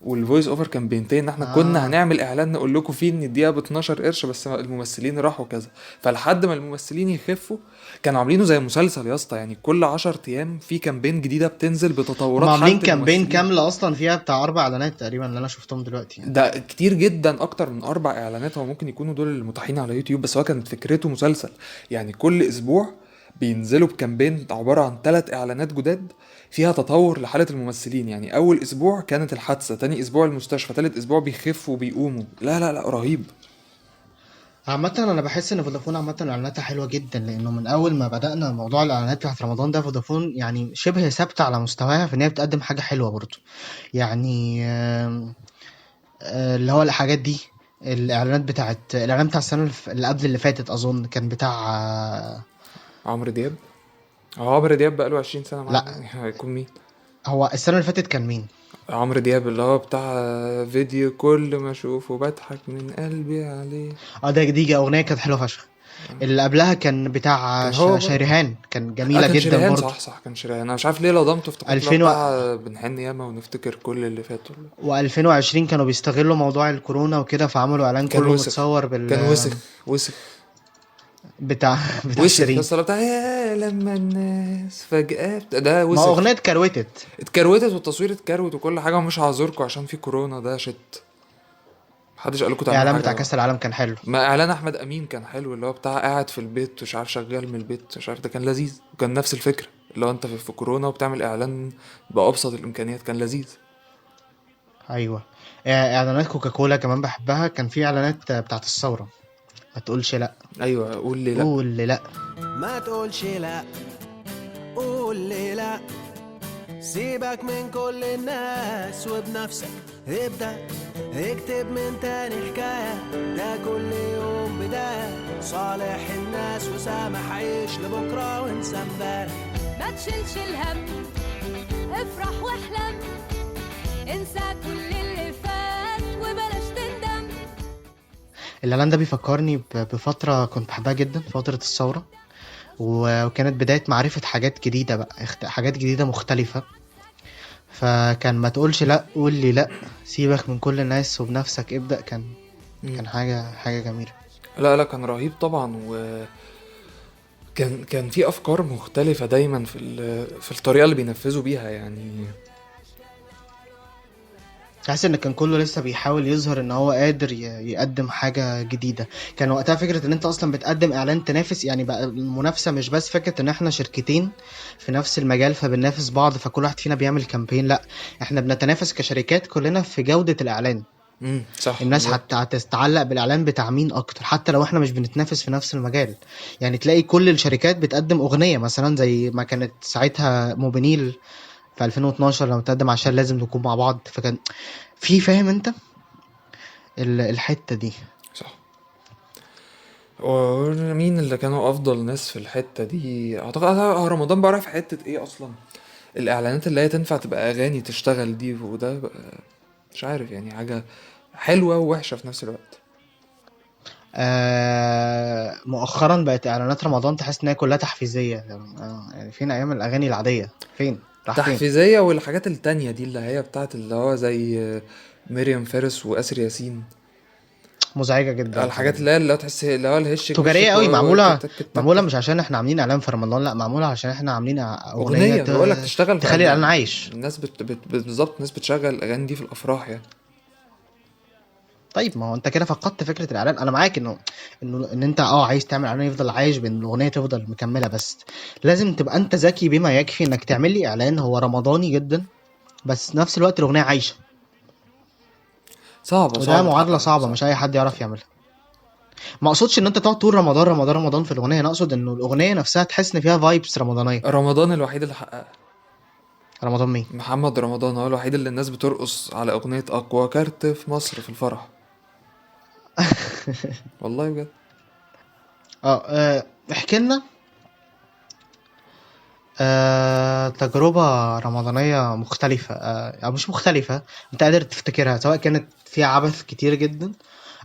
وال voice over كان بينتهي ان احنا كنا هنعمل اعلان نقول لكم فيه ان الدقيقة ب 12 قرش، بس الممثلين راحوا كذا. فلحد ما الممثلين يخفوا كانوا عاملينه زي مسلسل يا اسطى، يعني كل 10 ايام في campaign جديدة بتنزل بتطورات. عاملين campaign كاملة اصلا فيها بتاع 4 اعلانات تقريبا اللي انا شفتهم دلوقتي يعني. ده كتير جدا، اكتر من 4 اعلانات، هو ممكن يكونوا دول المتاحين على يوتيوب، بس هو كانت فكرته مسلسل. يعني كل اسبوع بينزلوا ب campaign عبارة عن 3 اعلانات جداد فيها تطور لحالة الممثلين. يعني أول أسبوع كانت الحادثة، تاني أسبوع المستشفى، تالت أسبوع بيخفوا وبيقوموا. لا لا لا رهيب. عامة أنا بحس إن فودافون عامة إعلاناتها حلوة جدا، لأنه من أول ما بدأنا موضوع الإعلانات بتاعت رمضان ده فودافون يعني شبه ثابتة على مستواها في إن هي بتقدم حاجة حلوة برضو. يعني اللي هو الحاجات دي، الإعلانات بتاعت الإعلان بتاع السنة اللي قبل اللي فاتت أظن كان بتاع عمرو دياب. عمرو دياب بقاله 20 سنة معانا. لا هيكون مين؟ هو السنة اللي فاتت كان مين؟ عمرو دياب اللي هو بتاع فيديو كل ما اشوفه بضحك من قلبي عليه. ده دي اغنية كانت حلوة فشخ. اللي قبلها كان بتاع شريهان، كان جميلة كان جدا شريهان برضه. صح كان شريهان. انا مش عارف ليه لضمته، افتكرت بتاع بنحن ياما ونفتكر كل اللي فات. و2020 كانوا بيستغلوا موضوع الكورونا وكده، فعملوا اعلان كله متصور بال كان وسخ بتاع شيرين، بس بتاع يا لما الناس فجأة ده وسخ. ما اغنية اتكروتت والتصوير اتكروت وكل حاجة، ومش هعذركم عشان في كورونا، ده shit محدش قال لكم تعملوا حاجة. الاعلان بتاع كاس العالم كان حلو. ما اعلان احمد امين كان حلو، اللي هو بتاع قاعد في البيت مش عارف شغال من البيت مش عارف، ده كان لذيذ، وكان نفس الفكرة اللي هو انت في كورونا وبتعمل اعلان بابسط الامكانيات، كان لذيذ. ايوه اعلانات كوكاكولا كمان بحبها. كان في اعلانات بتاعت الثورة، ما تقولش لا. ايوه قول لي لا، قول لي لا، ما تقولش لا، قول لي لا، سيبك من كل الناس وبنفسك ابدأ، اكتب من تاني حكاية، ده كل يوم بداية، صالح الناس وسامح، عيش لبكرة وانسى امبارح، ما تشيلش الهم، افرح واحلم، انسى كل اللي فات وبلاش تندم. الاعلان ده بيفكرني بفترة كنت بحبها جدا، فترة الثورة، وكانت بداية معرفة حاجات جديدة بقى، حاجات جديدة مختلفة. فكان ما تقولش لا، قول لي لا، سيبك من كل الناس وبنفسك ابدأ. كان حاجة جميلة. لا لا، كان رهيب طبعا، و كان في افكار مختلفة دايما في الطريقة اللي بينفذوا بيها. يعني تحس ان كان كله لسه بيحاول يظهر ان هو قادر يقدم حاجة جديدة. كان وقتها فكرة ان انت اصلا بتقدم اعلان تنافس، يعني بقى المنافسة مش بس فكرة ان احنا شركتين في نفس المجال فبننافس بعض فكل واحد فينا بيعمل campaign، لا احنا بنتنافس كشركات كلنا في جودة الاعلان. صح، الناس هتتعلق بالاعلان بتاع مين اكتر، حتى لو احنا مش بنتنافس في نفس المجال. يعني تلاقي كل الشركات بتقدم اغنية مثلا زي ما كانت ساعتها موبينيل في 2012 لما تقدم عشان لازم نكون مع بعض، فكان في فاهم انت الحتة دي. صح. ومين اللي كانوا افضل ناس في الحتة دي؟ اعتقد رمضان بقى في حتة ايه اصلا، الاعلانات اللي هي تنفع تبقى اغاني تشتغل دي، وده مش عارف يعني، حاجة حلوة ووحشة في نفس الوقت. مؤخرا بقت اعلانات رمضان تحس انها كلها تحفيزية. يعني فين ايام الاغاني العادية؟ فين راح؟ فين تحفيزية والحاجات التانية دي اللي هي بتاعت اللي هو زي مريم فارس وآسر ياسين، مزعجة جدا الحاجات اللي هي اللي تحس اللي هو الهش تجارية قوي، معمولة مش عشان احنا عاملين اعلان في رمضان، لا معمولة عشان احنا عاملين اغنية بقولك تشتغل تخلي الاعلان عايش. الناس بالظبط، الناس بتشغل الاغاني دي في الافراح يعني. طيب ما هو انت كده فقدت فكرة الاعلان. انا معاك انه ان انت عايز تعمل اعلان يفضل عايش بان الاغنية تفضل مكملة، بس لازم تبقى انت ذكي بما يكفي انك تعمل لي اعلان هو رمضاني جدا بس نفس الوقت الاغنية عايشه. صعبة، وده معادلة صعبة مش اي حد يعرف يعملها. ما اقصدش ان انت تقعد تقول رمضان رمضان رمضان في الاغنية، انا اقصد انه الاغنية نفسها تحس ان فيها vibes رمضانيه. رمضان الوحيد اللي حققها. رمضان مين؟ محمد رمضان هو الوحيد اللي الناس بترقص على اغنية اقوى كارت في مصر في الفرح. والله بجد. احكي لنا تجربة رمضانية مختلفة، أو مش مختلفة أنت قادر تفتكرها، سواء كانت فيها عبث كتير جدا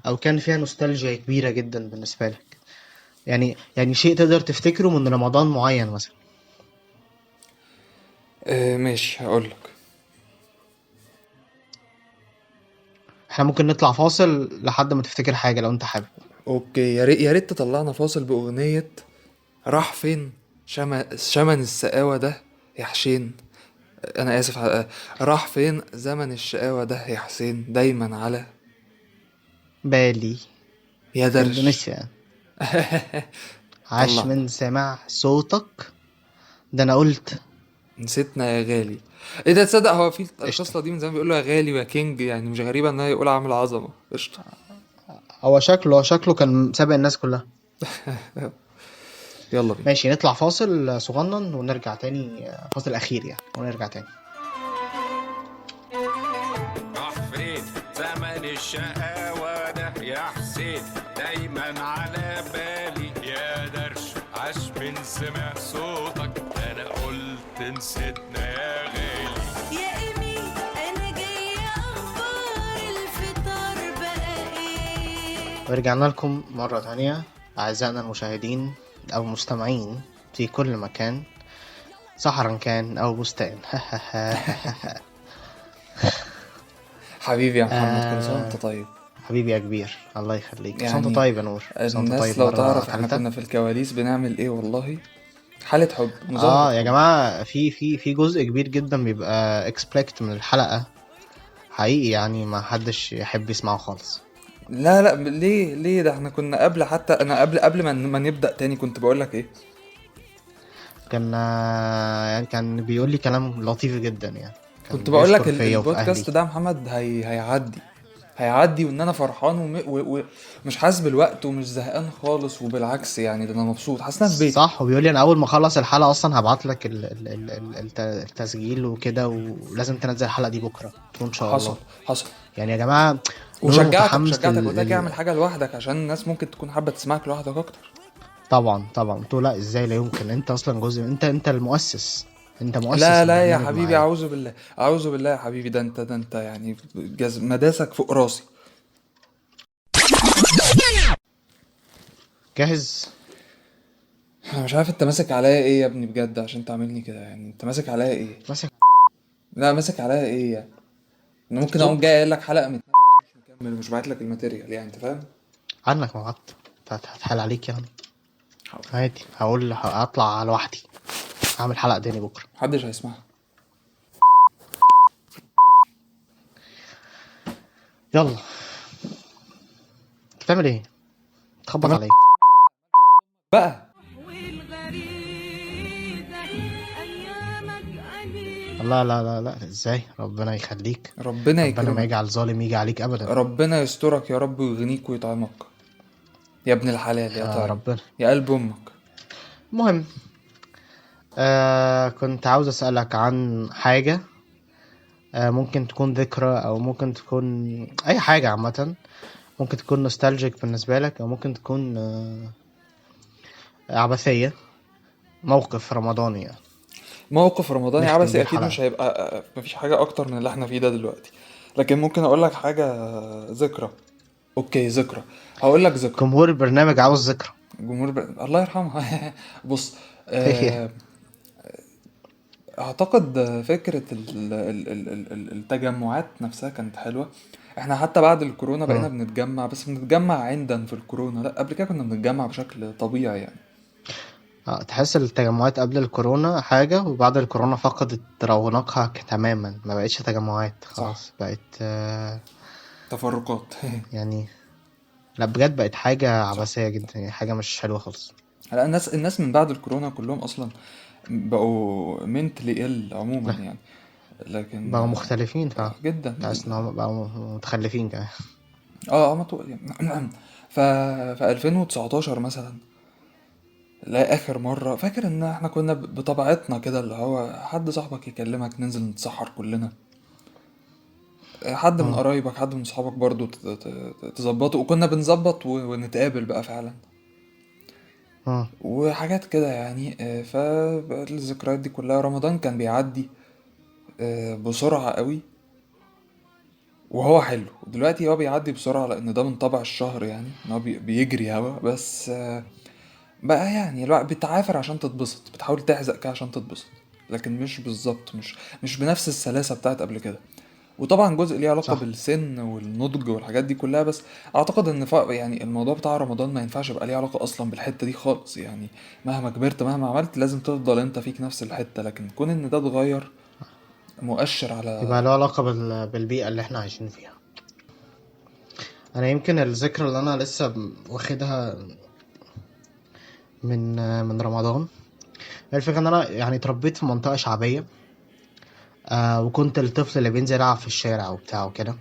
أو كان فيها نوستالجيا كبيرة جدا بالنسبة لك، يعني شيء تقدر تفتكره من رمضان معين مثلا. ماشي، هقولك. احنا ممكن نطلع فاصل لحد ما تفتكر حاجة لو انت حابب. okay، يا ريت تطلعنا فاصل بأغنية راح فين شمن السقاوة ده يا حسين. انا اسف، راح فين زمن الشقاوة ده يا حسين، دايما على بالي يا درش اندونيسيا. عاش من سمع صوتك ده، انا قلت نسيتنا يا غالي. ايه ده، تصدق هو في القصة دي من زمان بيقولوا يا غالي ويا king، يعني مش غريبة ان هو يقول عامل عظمه. قشطه، هو شكله كان سابق الناس كلها. يلا بينا. ماشي، نطلع فاصل صغنن ونرجع تاني، فاصل اخير يعني، ونرجع تاني. راح فين زمن الشقاوة ده يا حسين، دايما على بالي يا درش، عاش من سمع صوتك انا قلت نسيتنا يا غالي. يا إيمي أنا جاية أخبار الفطار بقى إيه. ورجعنا لكم مرة تانية أعزائنا المشاهدين أو المستمعين في كل مكان، صحرا كان أو بستان. حبيبي يا محمد، كل سنة وأنت طيب. حبيبي يا كبير، الله يخليك. يعني سنة طيب يا نور. الناس طيب لو تعرف احنا كنا في الكواليس بنعمل ايه، والله حالة حب. يا جماعة في في في جزء كبير جدا بيبقى expect من الحلقة حقيقي، يعني ما حدش يحب يسمعه خالص. لا لا، ليه ده احنا كنا قبل، حتى انا قبل ما نبدأ تاني كنت بقول لك ايه، كان يعني كان بيقول لي كلام لطيف جدا، يعني كنت بقول لك البودكاست ده محمد هيعدي وان انا فرحان ومش حاسس بالوقت ومش زهقان خالص، وبالعكس يعني ده انا مبسوط، حاسس انا في بيتي. صح، وبيقول لي انا اول ما اخلص الحلقة اصلا هبعت لك التسجيل وكده، ولازم تنزل الحلقة دي بكره ان شاء الله. حصل يعني يا جماعة، وشجعتك قلت لك اعمل حاجة لوحدك عشان الناس ممكن تكون حابة تسمعك لوحدك اكتر. طبعا قلت له لا، ازاي، لا يمكن، انت اصلا جزء، انت المؤسس، انت مؤسس. لا يا حبيبي، اعوذ بالله، اعوذ بالله يا حبيبي، ده انت يعني مداسك فوق راسي. جاهز؟ انا مش عارف انت ماسك عليا ايه يا ابني بجد عشان تعملني كده، يعني انت ماسك عليا ايه؟ ماسك. لا ماسك عليا ايه يعني؟ انا ممكن اقوم زب جاي قايل لك حلقة من مش مكمل ومش باعت لك ال material، يعني انت فاهم؟ عنك ما بعت، هتحال عليك يعني. حاضر. عادي، هقول هطلع لوحدي، هعمل حلقة تاني بكرة. محدش هيسمعها. يلا، انت بتعمل ايه؟ تخبط تمام على ايه؟ بقى. لا لا لا لا، ازاي؟ ربنا يخليك، ربنا ربنا ما يكرمك، يجعل ظالم يجي عليك ابدا. ربنا يسترك يا رب ويغنيك ويطعمك يا ابن الحلال يا يا طيب ربنا. يا قلب امك. المهم، كنت عاوز اسألك عن حاجة، ممكن تكون ذكرى او ممكن تكون اي حاجة عامة، ممكن تكون nostalgic بالنسبة لك او ممكن تكون عبثية، موقف رمضاني يعني. موقف رمضاني نختم عبثي بيه اكيد الحلقة. مش هيبقى، مفيش حاجة اكتر من اللي احنا فيه ده دلوقتي، لكن ممكن اقول لك حاجة ذكرى. okay ذكرى، هقول لك ذكرى. جمهور البرنامج عاوز ذكرى. جمهور الله يرحمها. بص، اعتقد فكرة التجمعات نفسها كانت حلوة. احنا حتى بعد الكورونا بقينا بنتجمع، بس بنتجمع عندا في الكورونا، لا قبل كده كنا بنتجمع بشكل طبيعي يعني. تحس التجمعات قبل الكورونا حاجة، وبعد الكورونا فقدت رونقها تماما، ما بقتش تجمعات صح، خلاص، بقت تفرقات. يعني لا بجد بقت حاجة صح عبثية صح. جدا، يعني حاجة مش حلوة خالص. لا الناس من بعد الكورونا كلهم اصلا بقوا mentally ill عموما لا يعني، لكن بقوا مختلفين، جدا تحس ان جدا. هم بقوا متخلفين كمان. ما تقول يعني. ف في 2019 مثلا، لا اخر مرة فاكر ان احنا كنا بطبيعتنا كده، اللي هو حد صاحبك يكلمك ننزل نتسحر كلنا، حد من قرايبك حد من صحابك برضو تظبطه، وكنا بنظبط ونتقابل بقى فعلا وحاجات كده يعني. فالذكريات دي كلها، رمضان كان بيعدي بسرعة قوي وهو حلو. دلوقتي هو بيعدي بسرعة لأن ده من طبع الشهر يعني، إن هو بيجري هوا بس. بقى يعني الوقت بتعافر عشان تتبسط، بتحاول تحزق كده عشان تتبسط، لكن مش بالظبط، مش بنفس السلاسة بتاعت قبل كده. وطبعا جزء ليه علاقة صح. بالسن والنضج والحاجات دي كلها، بس اعتقد ان يعني الموضوع بتاع رمضان ما ينفعش يبقى ليه علاقة اصلا بالحتة دي خالص يعني. مهما كبرت مهما عملت لازم تفضل انت فيك نفس الحتة، لكن كون ان ده اتغير مؤشر على يبقى له علاقة بالبيئة اللي احنا عايشين فيها. انا يمكن الذكرى اللي انا لسه واخدها من رمضان، الفكرة ان انا يعني اتربيت في منطقة شعبية، وكنت الطفل اللي بينزل يلعب في الشارع وبتاع وكده،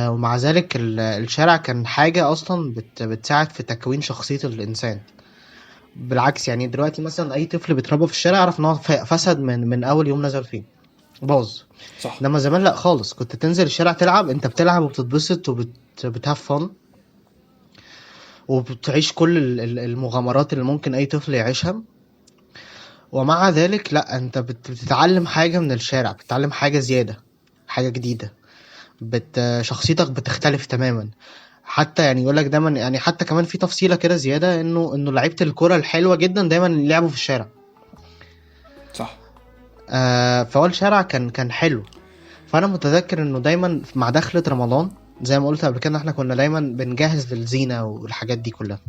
ومع ذلك الشارع كان حاجة أصلا بتساعد في تكوين شخصية الإنسان. بالعكس يعني دلوقتي مثلا أي طفل بيتربى في الشارع يعرف إن هو فسد من أول يوم نزل فيه، باظ. صح. إنما زمان لأ خالص، كنت تنزل الشارع تلعب، أنت بتلعب وبتتبسط وبتهاف فن وبتعيش كل المغامرات اللي ممكن أي طفل يعيشها. ومع ذلك لا، انت بتتعلم حاجة من الشارع، بتتعلم حاجة زيادة، حاجة جديدة، شخصيتك بتختلف تماما. حتى يعني يقولك دايما يعني، حتى كمان في تفصيلة كده زيادة، انه لعيبة الكرة الحلوة جدا دايما لعبوا في الشارع. صح. فهو الشارع كان حلو. فانا متذكر انه دايما مع دخلة رمضان زي ما قلت قبل كده، احنا كنا دايما بنجهز للزينة والحاجات دي كلها،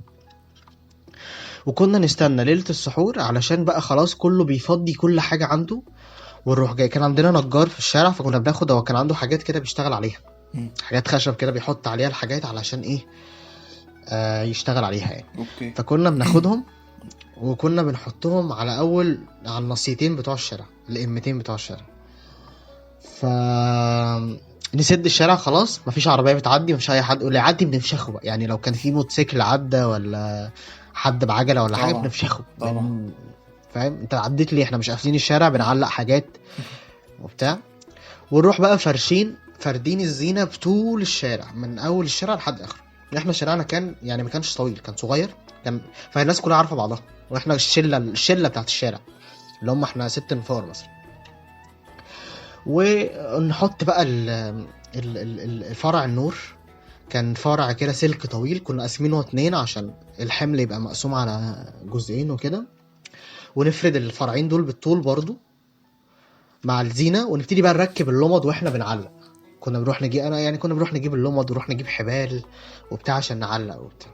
وكنا نستنى ليلة السحور علشان بقى خلاص كله بيفضي كل حاجة عنده ونروح جاي. كان عندنا نجار في الشارع، فكنا بناخد، هو كان عنده حاجات كده بيشتغل عليها، حاجات خشب كده بيحط عليها الحاجات علشان ايه، يشتغل عليها يعني. okay. فكنا بناخدهم وكنا بنحطهم على اول، على النصيتين بتوع الشارع، الامتين بتوع الشارع. ف نسد الشارع خلاص، مفيش عربية بتعدي، مفيش اي حد، واللي يعدي بنفشخه بقى. يعني لو كان في موتوسيكل عدى ولا حد بعجله ولا حاجة بنفشخه. طبعا. فاهم انت عديت ليه؟ احنا مش قافلين الشارع، بنعلق حاجات وبتاع، ونروح بقى فاردين الزينة بطول الشارع من اول الشارع لحد اخره. احنا شارعنا كان يعني ما كانش طويل، كان صغير، كان فالناس كلها عارفه بعضها، واحنا الشلة بتاعت الشارع اللي هم احنا 6 نفار مثلا. ونحط بقى الفرع النور، كان فرع كده سلك طويل، كنا قاسمينه 2 عشان الحمل يبقى مقسوم على جزئين وكده، ونفرد الفرعين دول بالطول برضو مع الزينة، ونبتدي بقى نركب اللمض واحنا بنعلق. كنا بنروح نجيب، انا يعني كنا بنروح نجيب اللمض ونروح نجيب حبال وبتاع عشان نعلق وبتاع.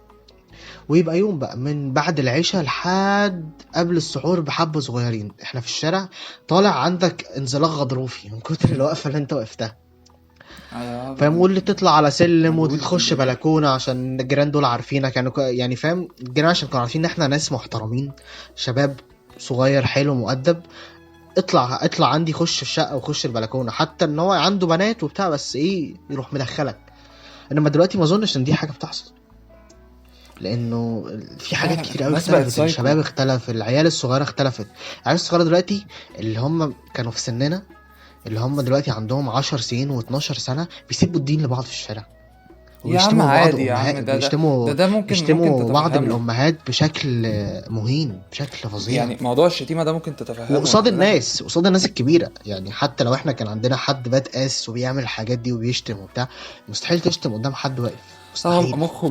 ويبقى يوم بقى من بعد العشاء لحد قبل السحور بحبة صغيرين احنا في الشارع، طالع عندك انزلاق غضروفي من كتر الوقفة اللي انت وقفتها، فاهم؟ واللي تطلع على سلم وتخش بلكونة عشان الجيران دول عارفينك، يعني فاهم، الجيران عشان كانوا عارفين ان احنا ناس محترمين، شباب صغير حلو مؤدب، اطلع عندي خش الشقة وخش البلكونة، حتى ان هو عنده بنات وبتاع، بس ايه يروح مدخلك. انما دلوقتي ما اظنش ان دي حاجة بتحصل، لانه في حاجات كتير قوي اختلفت، الشباب اختلف، العيال الصغيرة اختلفت. العيال الصغيرة دلوقتي اللي هم كانوا في سننا، اللي هم دلوقتي عندهم 10 سنين و12 سنة، بيسيبوا الدين لبعض في الشارع، ويشتموا بعض امهات، بيشتموا ده ممكن بعض من الامهات بشكل مهين، بشكل فظيع. يعني موضوع الشتيمة ده ممكن تتفهمه وقصاد الناس، قصاد الناس الكبيرة. يعني حتى لو احنا كان عندنا حد bad ass وبيعمل الحاجات دي وبيشتم وبتاع، مستحيل تشتم قدام حد واقف. مخه مخه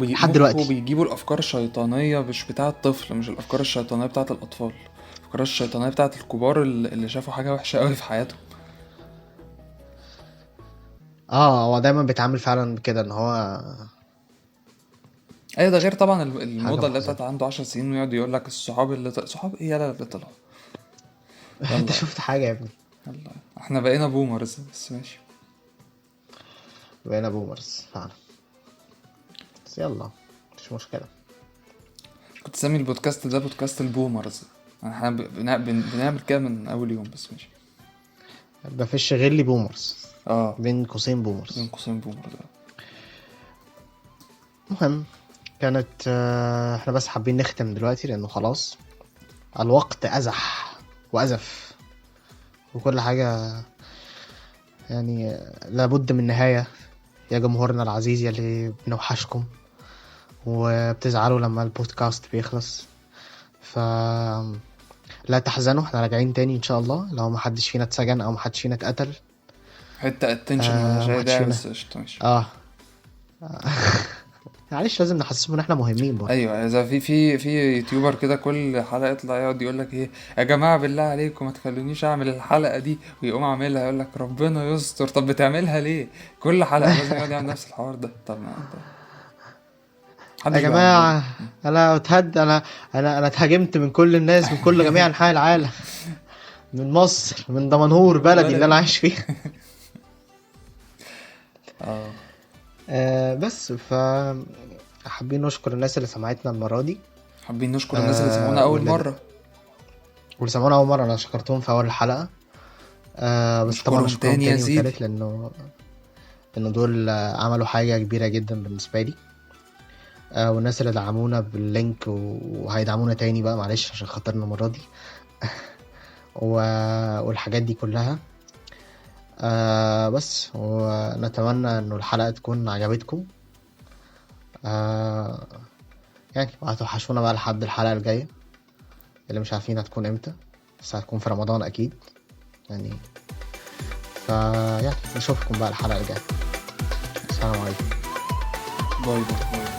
بيجيبوا الافكار الشيطانية، مش بتاعه الطفل، مش الافكار الشيطانية بتاعه الاطفال، الافكار الشيطانية بتاعه الكبار اللي شافوا حاجة وحشة قوي في حياتهم. هو دايما بيتعامل فعلا كده ان هو ايوه. ده غير طبعا الموضة اللي بتاعت عنده 10 سنين ويقعد يقول لك الصحاب اللي صحاب ايه يلا اللي طلعوا. انت شفت حاجة يا ابني؟ يلا احنا بقينا boomers، بس ماشي، بقينا boomers فعلا، بس يلا مش مشكلة. كنت سامي البودكاست ده بودكاست ال boomers، احنا بنعمل كده من اول يوم، بس ماشي. مفيش غير لي boomers، بين قوسين boomers، بين قوسين boomers. المهم كانت احنا بس حابين نختم دلوقتي لانه خلاص الوقت ازح وازف وكل حاجة، يعني لابد من نهاية. يا جمهورنا العزيز يلي بنوحشكم وبتزعلوا لما البودكاست بيخلص، ف لا تحزنوا، احنا راجعين تاني ان شاء الله، لو ما حدش فينا اتسجن او ما حدش فينا اتقتل. حتة attention مش داعي، بس قشطه ماشي. معلش لازم نحسسهم ان احنا مهمين برضه. ايوه، اذا في YouTuber كده كل حلقة يطلع يقعد يقول لك ايه يا جماعة بالله عليكم ما تخلونيش اعمل الحلقة دي، ويقوم عاملها يقول لك ربنا يستر. طب بتعملها ليه؟ كل حلقة لازم يقعد يعمل نفس الحوار ده. طب ما يا جماعة انا اتهد، انا انا انا اتهاجمت من كل الناس، من كل جميع انحاء العالم، من مصر، من دمنهور بلدي اللي انا عايش فيها. بس ف حابين نشكر الناس اللي سمعتنا المرة دي، حابين نشكر الناس اللي سمعونا اول مرة، واللي سمعونا اول مرة انا شكرتهم في اول الحلقة، بس طبعا اشكرهم تاني وتالت لانه دول عملوا حاجة كبيرة جدا بالنسبة لي، والناس اللي دعمونا بال link وهيدعمونا تاني بقى معلش عشان خاطرنا المرة دي والحاجات دي كلها. بس ونتمنى انه الحلقة تكون عجبتكم، يعني وهتوحشونا بقى لحد الحلقة الجاية اللي مش عارفين هتكون امتى، بس هتكون في رمضان اكيد يعني. فيعني نشوفكم بقى الحلقة الجاية. السلام عليكم. bye bye.